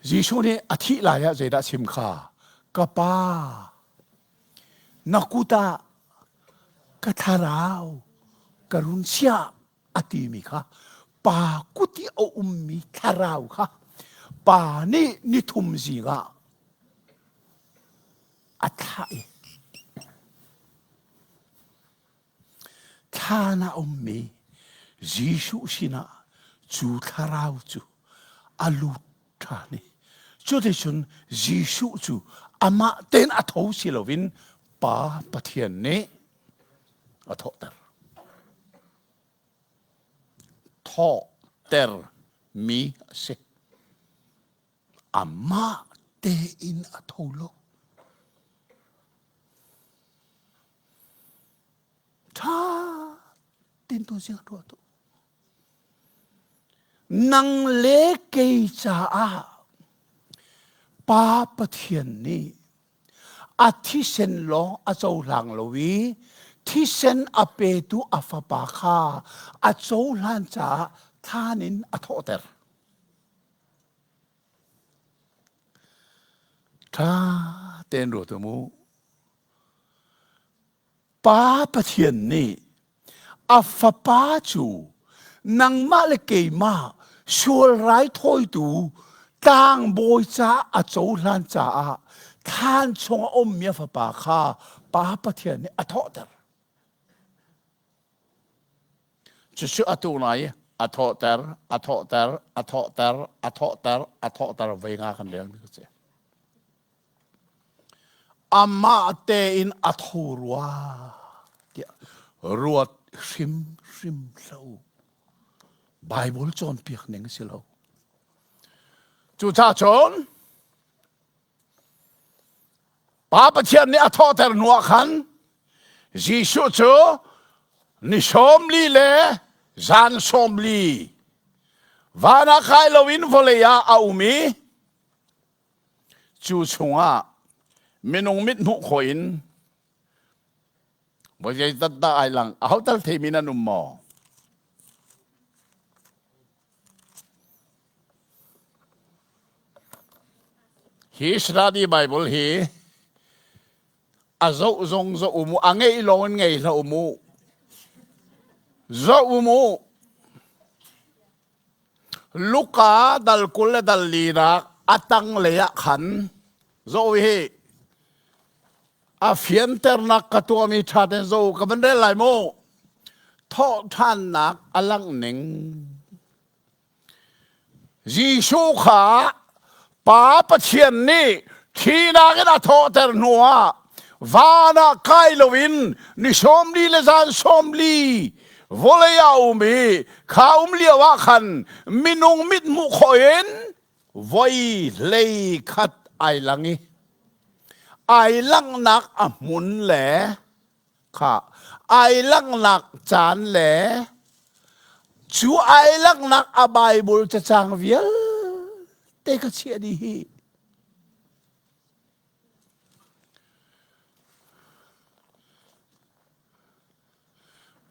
Jesuh nih a thih lai ah zeidah chim kha? Ka Pa, na kut ah ka thlarau ka run chiah a timi kha pa kut i a ummi thlarau kha pa nih nithum zing ah a thlah i thlan ah ummi Jesuh sinah cu thlarau cu a lut ṭhan i cuticun Jesuh cu amah tein a tho si loin Pa Pathian nih a thawhter. Thawhter mi a si. Amah tein a tho lo. Ṭha tin tu zing ruah tu. Nang le kei caah Pa Pathian nih A thisen lawng a cohlang lo i thisen a petu a fapa kha a cohlan caah thlan in a thawhter. Ṭha tein ruat u mu. Pa Pathian nih. A fapa cu nangmah le keimah sual raithawitu tlangbawi caah a cohlan caah thlan chung a ummi a fapa kha Pa Pathian nih a thawhter. Cucu atu nai a thawhter, a thawhter, a thawhter, a thawhter, a thawhter voi nga kan relmi ka si. Amah tein a tho rua tiah ruat hrimhrim hlah u. Bible cawnpiak ning a si lo. Cucaah cun Pa Pathian nih a thawhter hnu ah khan Jesuh cu ni 40 le zan 40 van ah kai loin vawlei ah a um i Cu chungah minung mit hmuh khawh in voi zeitat dah ai lang aho tal theimi nan um maw? Hi study Bible hi a zoh zong zoh um u a ngeih lawng in ngei hlah um u zoh um u Luka dal 20 le dal linak a tanglei ah khan zoh hi a fianternak ka tuahmi ṭha tein zoh ka van rel lai mu. Thawhṭhannak a langh ning. Jesuh kha Pa Pathian nih thihnak in a thawhter hnuah van ah kai loin ni 40 le zan 40 vawlei ah um i kha um lio ah khan minung mit hmuh khawh in voi hlei khat ai lang i ai langhnak a hmun le kha ai langhnak caan le cu ai langhnak a Bible cacang vialte ka chiah dih hi.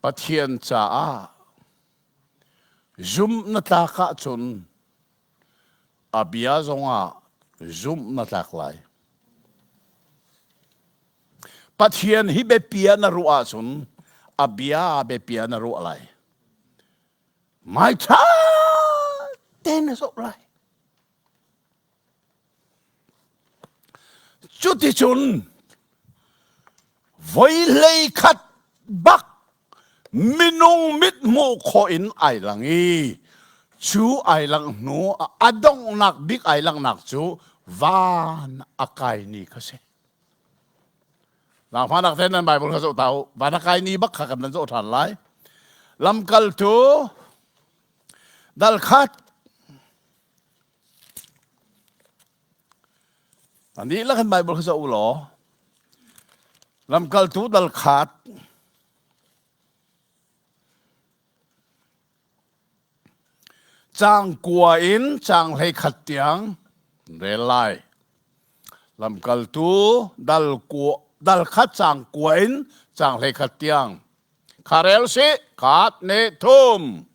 Pathian caah zumh na tlak ahcun a bia zongah zumh na tlak lai. Pathian hi biapia na ruah ahcun a bia biapia na ruah lai. Mai ṭha tein na zoh lai. Cuticun voi hlei khat bak minung mit hmuh khawh in ai lang i cu ai langh hnu a donghnak bik ai langhnak cu van a kai ni kha si. Zaangfahnak tein nan Bible kha zoh ta u. Van a kai ni bak kha kan nan zoh ṭhan lai. Lamkaltu dal khat An dihlak in Bible kha zoh u law lamkaltu dal khat caang kua in caang 11 tiang rel lai. Lamkaltu dal kua dal khat caang kua in caang 11 tiang. Kha rel sih khat ne thum.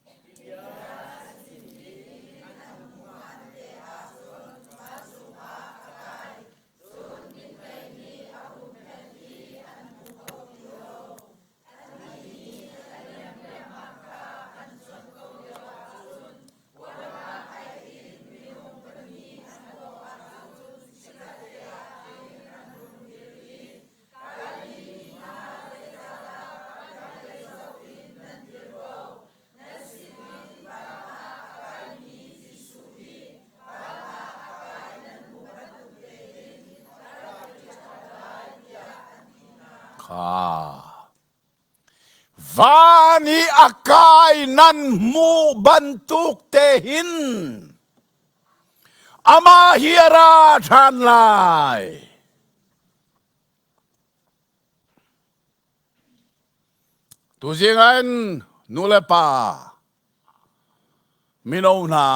Van i a kai nan hmuh bantuk te hin amah hi a ra ṭhan lai. Tuzing ah in nu le pa mino hna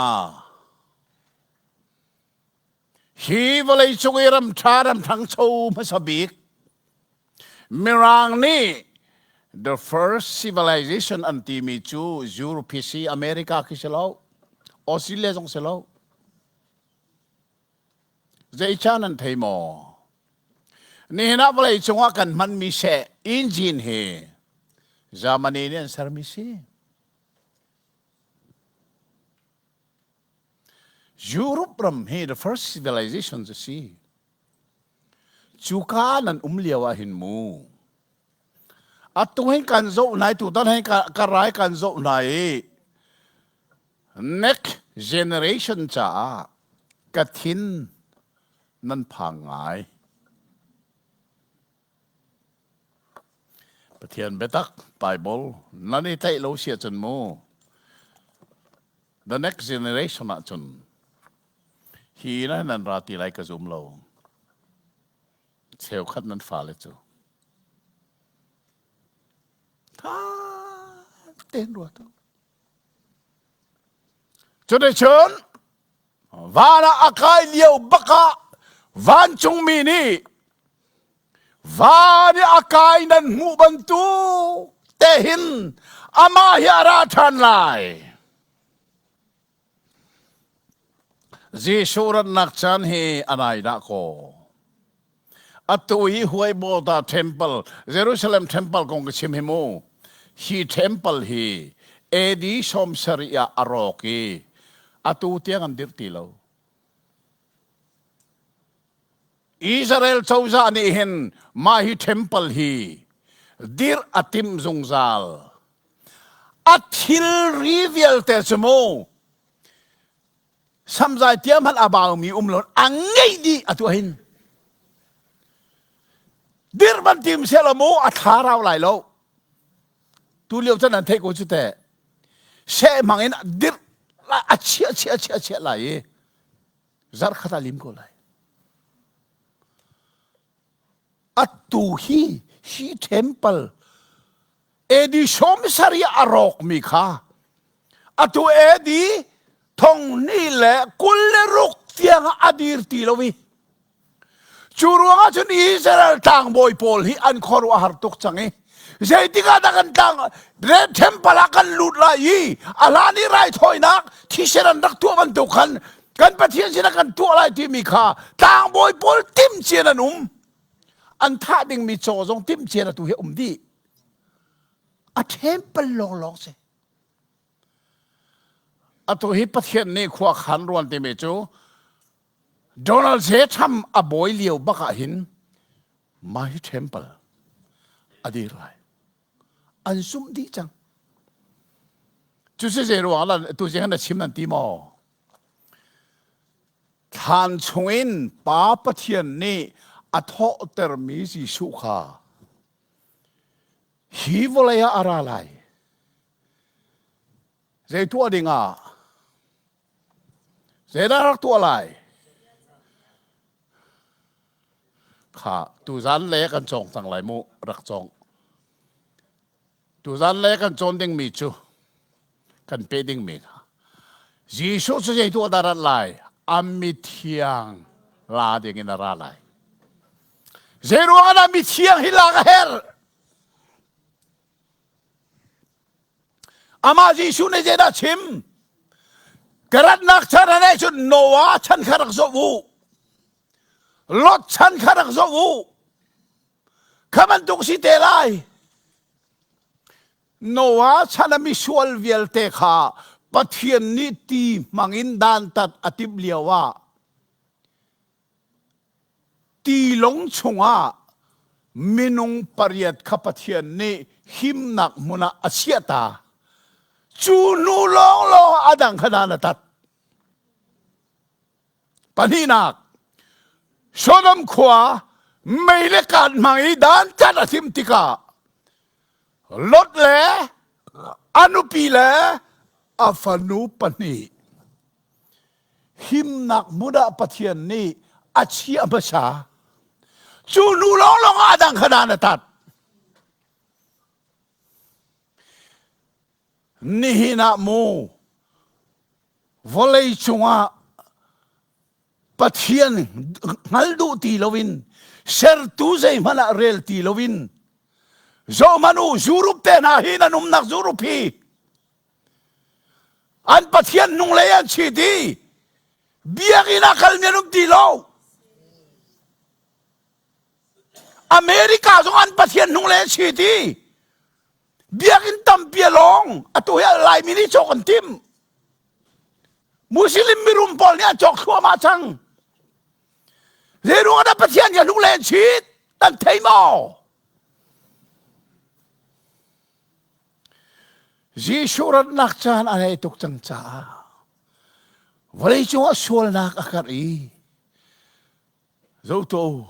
hi vawlei cung i ram ṭha ram ṭhangcho hmasa bik Mirang nih the first civilization an timi cu Europe si America khi si lo Australia zong si lo Zeicah nan thei maw? Nihin ah vawlei cungah kan hmanmi seh engine hi. Germany nih an sermi si. Europe ram hi the first civilization cu si. Cuka nan um lio ah hin mu. Atu hin kan zoh nai tutan hin ka rai kan zoh nai i next generation caah ka thin nan phang ngai. Pathian biatak Bible nan i tlaih lo si ahcun mu the next generation ahcun hi na nan ra ti lai ka zum lo. Cheukhat nan fale cu tha tein ruat u. Cuticun van ah a kai lio bak ah vancungmi nih van i a kai nan hmuh bantuk te hin amah hi a ra ṭhan lai. Jesuh ratnak caan hi a nai dah kaw. Atu hi Huaibawta Temple, Jerusalem Temple kong ka chim hi mu. Hi temple hi AD 70 ah a rawk i atu tiang an dirh ti lo. Israel cozah nih hin mah hi temple hi dirh a timh zungzal. A thilri vialte cu mu samzai tia hmanh a baumi um lo a ngeih dih a tuah hin dirh ban tim seh law mu a thla rau lai lo tu lio chan an theih ko cu teh seh hmang in dirh a chiah chiah chiah chiah lai i zarh khat a lim ko lai atu hi hi temple AD 70 a rawkmi kha atu AD 2026 tiang a dir ti lo i cu ruangah cun Israel tlangbawi pawl hi an khuaruah har tuk cang i zeitik ah dah kan tlang temple ah kan lut lai i a hlan i raithawinak thisen an rak tuah bantuk khan kan Pathian sinah kan tuah lai timi kha tlangbawi pawl timhcia an um an thah dingmi caw zong timhcia atu hi um dih a temple lawnglawng si atu hi Pathian nih khua khan ruan timi cu Donald J. Trump a bawi lio bak ah hin mah hi temple a dir lai an sumh dih cang cu si zei ruang ah tu zing na chim nan ti maw Thlan chungin Pa Pathian nih a thawhtermi Jesuh kha hi vawlei ah a ra lai. Zei tuah dingah? Zeidah rak tuah lai? Kha tuzan le kan cawng cang lai mu rak cawng. Tuzan le kan cawn dingmi cu kan pe dingmi kha Jesuh cu zei tuah dah rat lai? A mithiang la ding in a ra lai. Zei ruang ah mithiang hi lak a herh? Amah Jesuh nih zeidah chim? Ka ratnak chan ah cun Noah chan kha rak zoh u. Lot chan kha rak zoh u. Kha bantuk si te lai. Noah chan a misual vialte kha Pathian nih ti hmangin dantat a timh lio ah tilawng chungah minung pariat kha Pathian nih himnak hmun ah a chiah ta. Cu hnu lawnglawng a dang kha dan a tat. Pahnihnak, Sodom khua mei le kaan hmang i dantat a thim tikah Lot le a nupi le a fanu pahnih himnak hmun ah Pathian nih a chiah hmasa. Cu nu lawnglawng ah a dang kha dan a tat. Nihin ah mu vawlei cungah Pathian hngal duh ti loin sertu zeihmanh ah rel ti loin zohhmanh u Europe te hna hi nan umnak Europe hi an Pathian hnunglei an chit i biakinn ah kalmi an um ti lo America zong an Pathian hnunglei an chit i. Biakinn tampi a lawng. Atu hi Laimi nih cawk an timh. Muslim mirum pawl nih an cawk thluahmah cang. Zeiruang dah Pathian hi a hnung len chit? Nan thei maw? Jesuh ratnak caan a nei tuk cang caah vawleicung ah sualnak a karh i zoto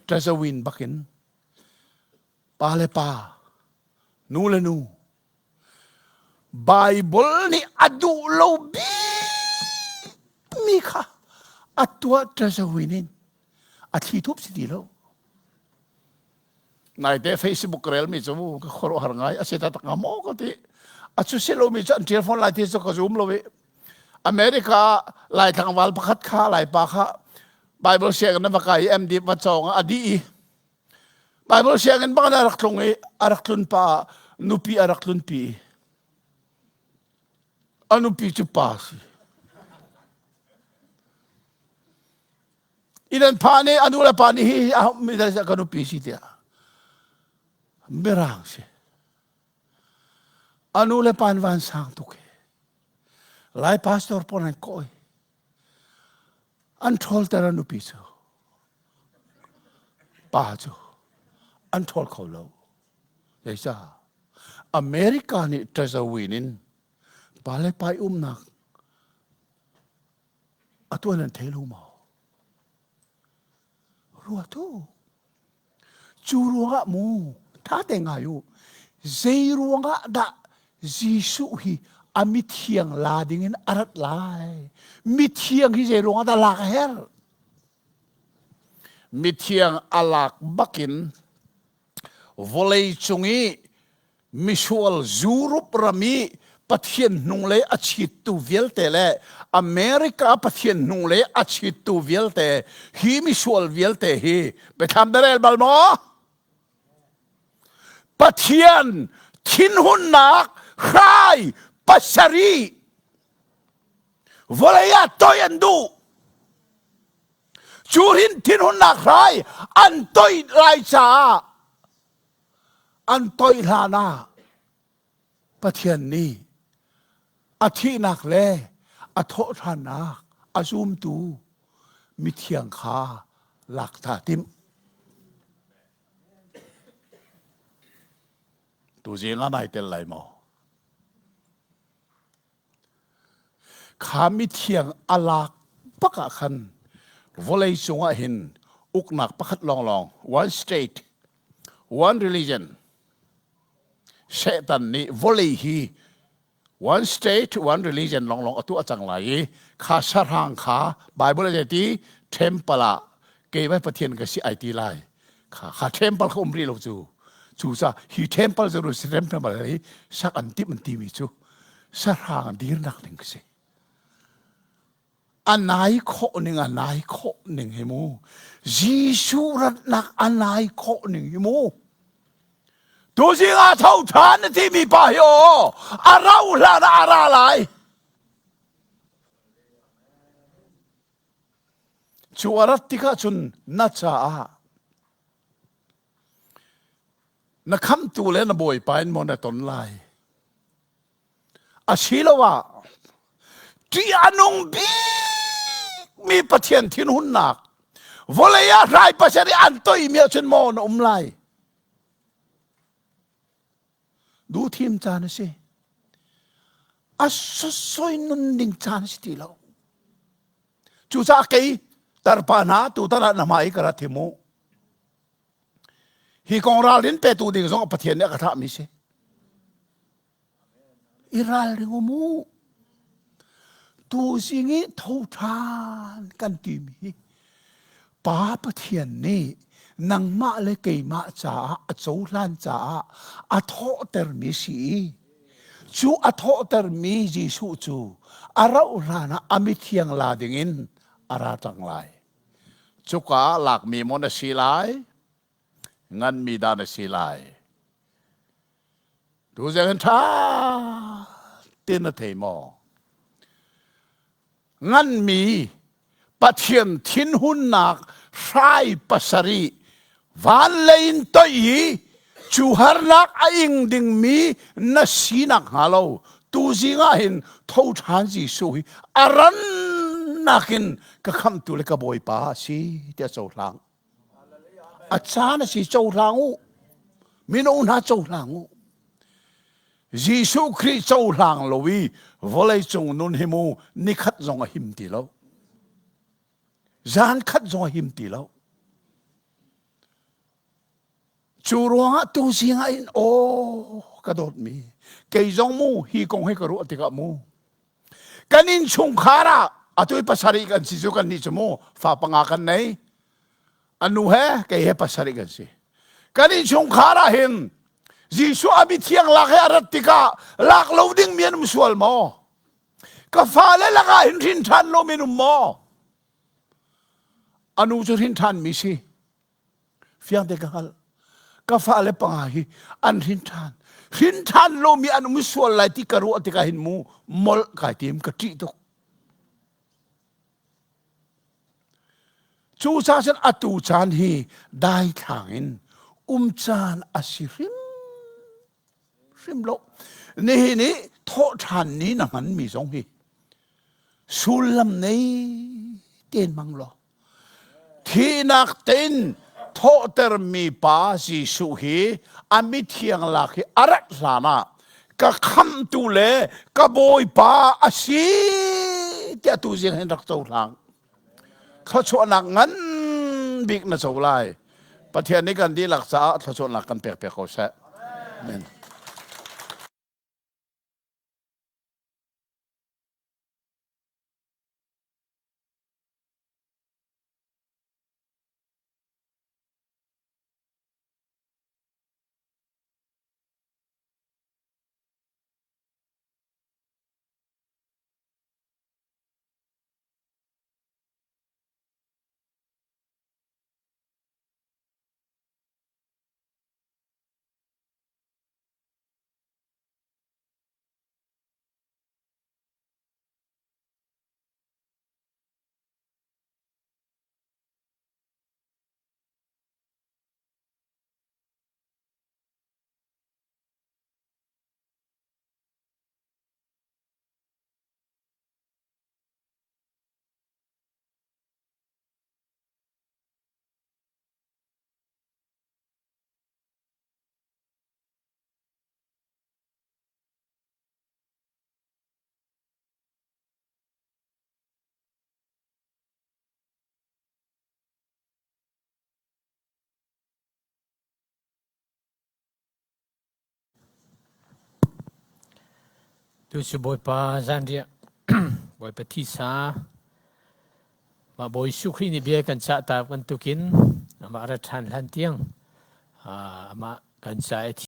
ṭazawin bakin pa le pa nu le nu Baibal nih a duh lo bikmi kha a tuah ṭazawin in a thli thup si ti lo. Naite Facebook ka relmi cu ka khuaruahhar ngai a si taktak hnga maw ka ti. A cu si lomi cu an ṭial fawn lai ti cu ka zum lo i America Lai tlangval pakhat kha Laipa kha Bible sianginn na va kai i MD va cawng a dih i Bible sianginn bang a rak tlung i a rak tlun pa nupi a rak tlunpi i a nupi cu pa si. Inn an phan i a nu le pa nih hi hi ka nupi si tiah mirang si. A nu le pa an van sang tuk hi. Lai pastor pawl an kawi. An ṭhawlter a nupi cu. Pa cu an ṭhawl kho lo. Zeicah? America nih ṭazawin in pa le pa i umnak a tuan an thei lo maw? Ruat u. Cu ruangah mu tha te ngai u. Zei ruangah dah Jesuh hi a mithiang la dingin a rat lai? Mithiang hi zei ruangah dah lak a herh? Mithiang a lak bakin vawlei cung i misual Europe ram i Pathian hnunglei a chittu vialte le America Pathian hnunglei a chittu vialte hi misual vialte hi biathlam na rel bal maw? Pathian thinhunnak hrai pasarih vawlei ah toi an duh. Cu hin thinhunnak hrai an toi lai caah an toih hlan ah Pathian nih a thihnak le a thawhṭhannak a zumtu mithiang kha lak ta timh. Tuzing ah nai tel lai maw? Kha mithiang a lak bak ah khan vawlei cungah hin uknak pakhat lawnglawng one state one religion Satan nih vawlei hi one state one religion lawnglawng a tuah cang lai i kha sahrang kha Bible a ti temple ah keimah Pathian ka si ai ti lai kha kha temple kha um rih lo cu cu ca hi temple Jerusalem temple hi sak an timh an timi cu sahrang dirnak ding si a nai khawh ning a nai khawh ning hi mu Jesuh ratnak a nai khawh ning hi mu tuzing ah tho ṭhan na timi pa hi aw a rau hlan ah a ra lai Cu a rat tikah cun na caah na khamtu le na bawipa in maw na ton lai asiloah ṭih a nung bikmi Pathian thinhunnak vawlei ah hrai pasarih an toimi ahcun maw na um lai Duhthim caan a si. A sosoi nun ding caan a si ti lo. Cucaah kei tarpa hna tutan ah na hmai ka rat hi mu. Hi kong ralrin petu ding zong Pathian nih a ka thlahmi si. I ralring u mu. Tuzing i tho ṭhan kan timi hi Pa Pathian nih nangmah le keimah caah a cohlan caah a thawhtermi si i cu a thawhtermi Jesuh cu a rauh hlan ah a mithiang la dingin a ra cang lai. Cuka ah lakmi maw na si lai? Nganmi dah na si lai? Tuzing in ṭha tein na thei maw? Nganmi Pathian thinhunnak hrai pasarih van lei in toih i Cu harnak a ing dingmi na sinak hnga lo tuzing ah hin tho ṭhan Jesuh hi a rannak in ka khamhtu le ka Bawipa a si tiah cohlang. A caan a si cohlang u. Mino hna cohlang u. Jesuh Khrih cohlang lo i vawlei cung nun hi mu nikhat zong a him ti lo. Zan khat zong a him ti lo. Cu ruangah tuzing ah in aw ka dawtmi kei zong mu hi kong hi ka ruah tikah mu kan innchungkhar ah atu i pasarih kan si cu kan nih cu mu fa panga kan nei anu he kei he pasarih kan si kan innchungkhar ah hin Jesuh a mithiang lak he a rat tikah lak lo ding mi an um sual maw ka fale lakah hin hrin ṭhan lo mi an um maw anu cu hrin ṭhan mi si Fiang te ka hngalh. Ka fale panga hi an hrin ṭhan. Hrin ṭhan lomi an um sual lai ti ka ruah tikah hin mu molh kai tim ka ṭih tuk. Cu ca cun atu caan hi daithlang in um caan a si hrim hrim lo. Nihin i thawh ṭhan ni na hmanmi zong hi sullam nei tein hmang law Thihnak tein thawhtermi pa Jesuh hi a mithiang lak hi a rat hlan ah ka khamhtu le ka bawipa a si tiah tu zing hin rak cohlang. Thluachuahnak ngan bik na co lai. Pathian nih kan dihlak caah thluachuahnak kan pek piak ko seh. Amen. Tu cu Bawipa zanriah Bawipa thisa mah Bawi Jesuh Khrih nih bia kan cah ta bantukin amah ra ṭhan hlan tiang amah kan ca i.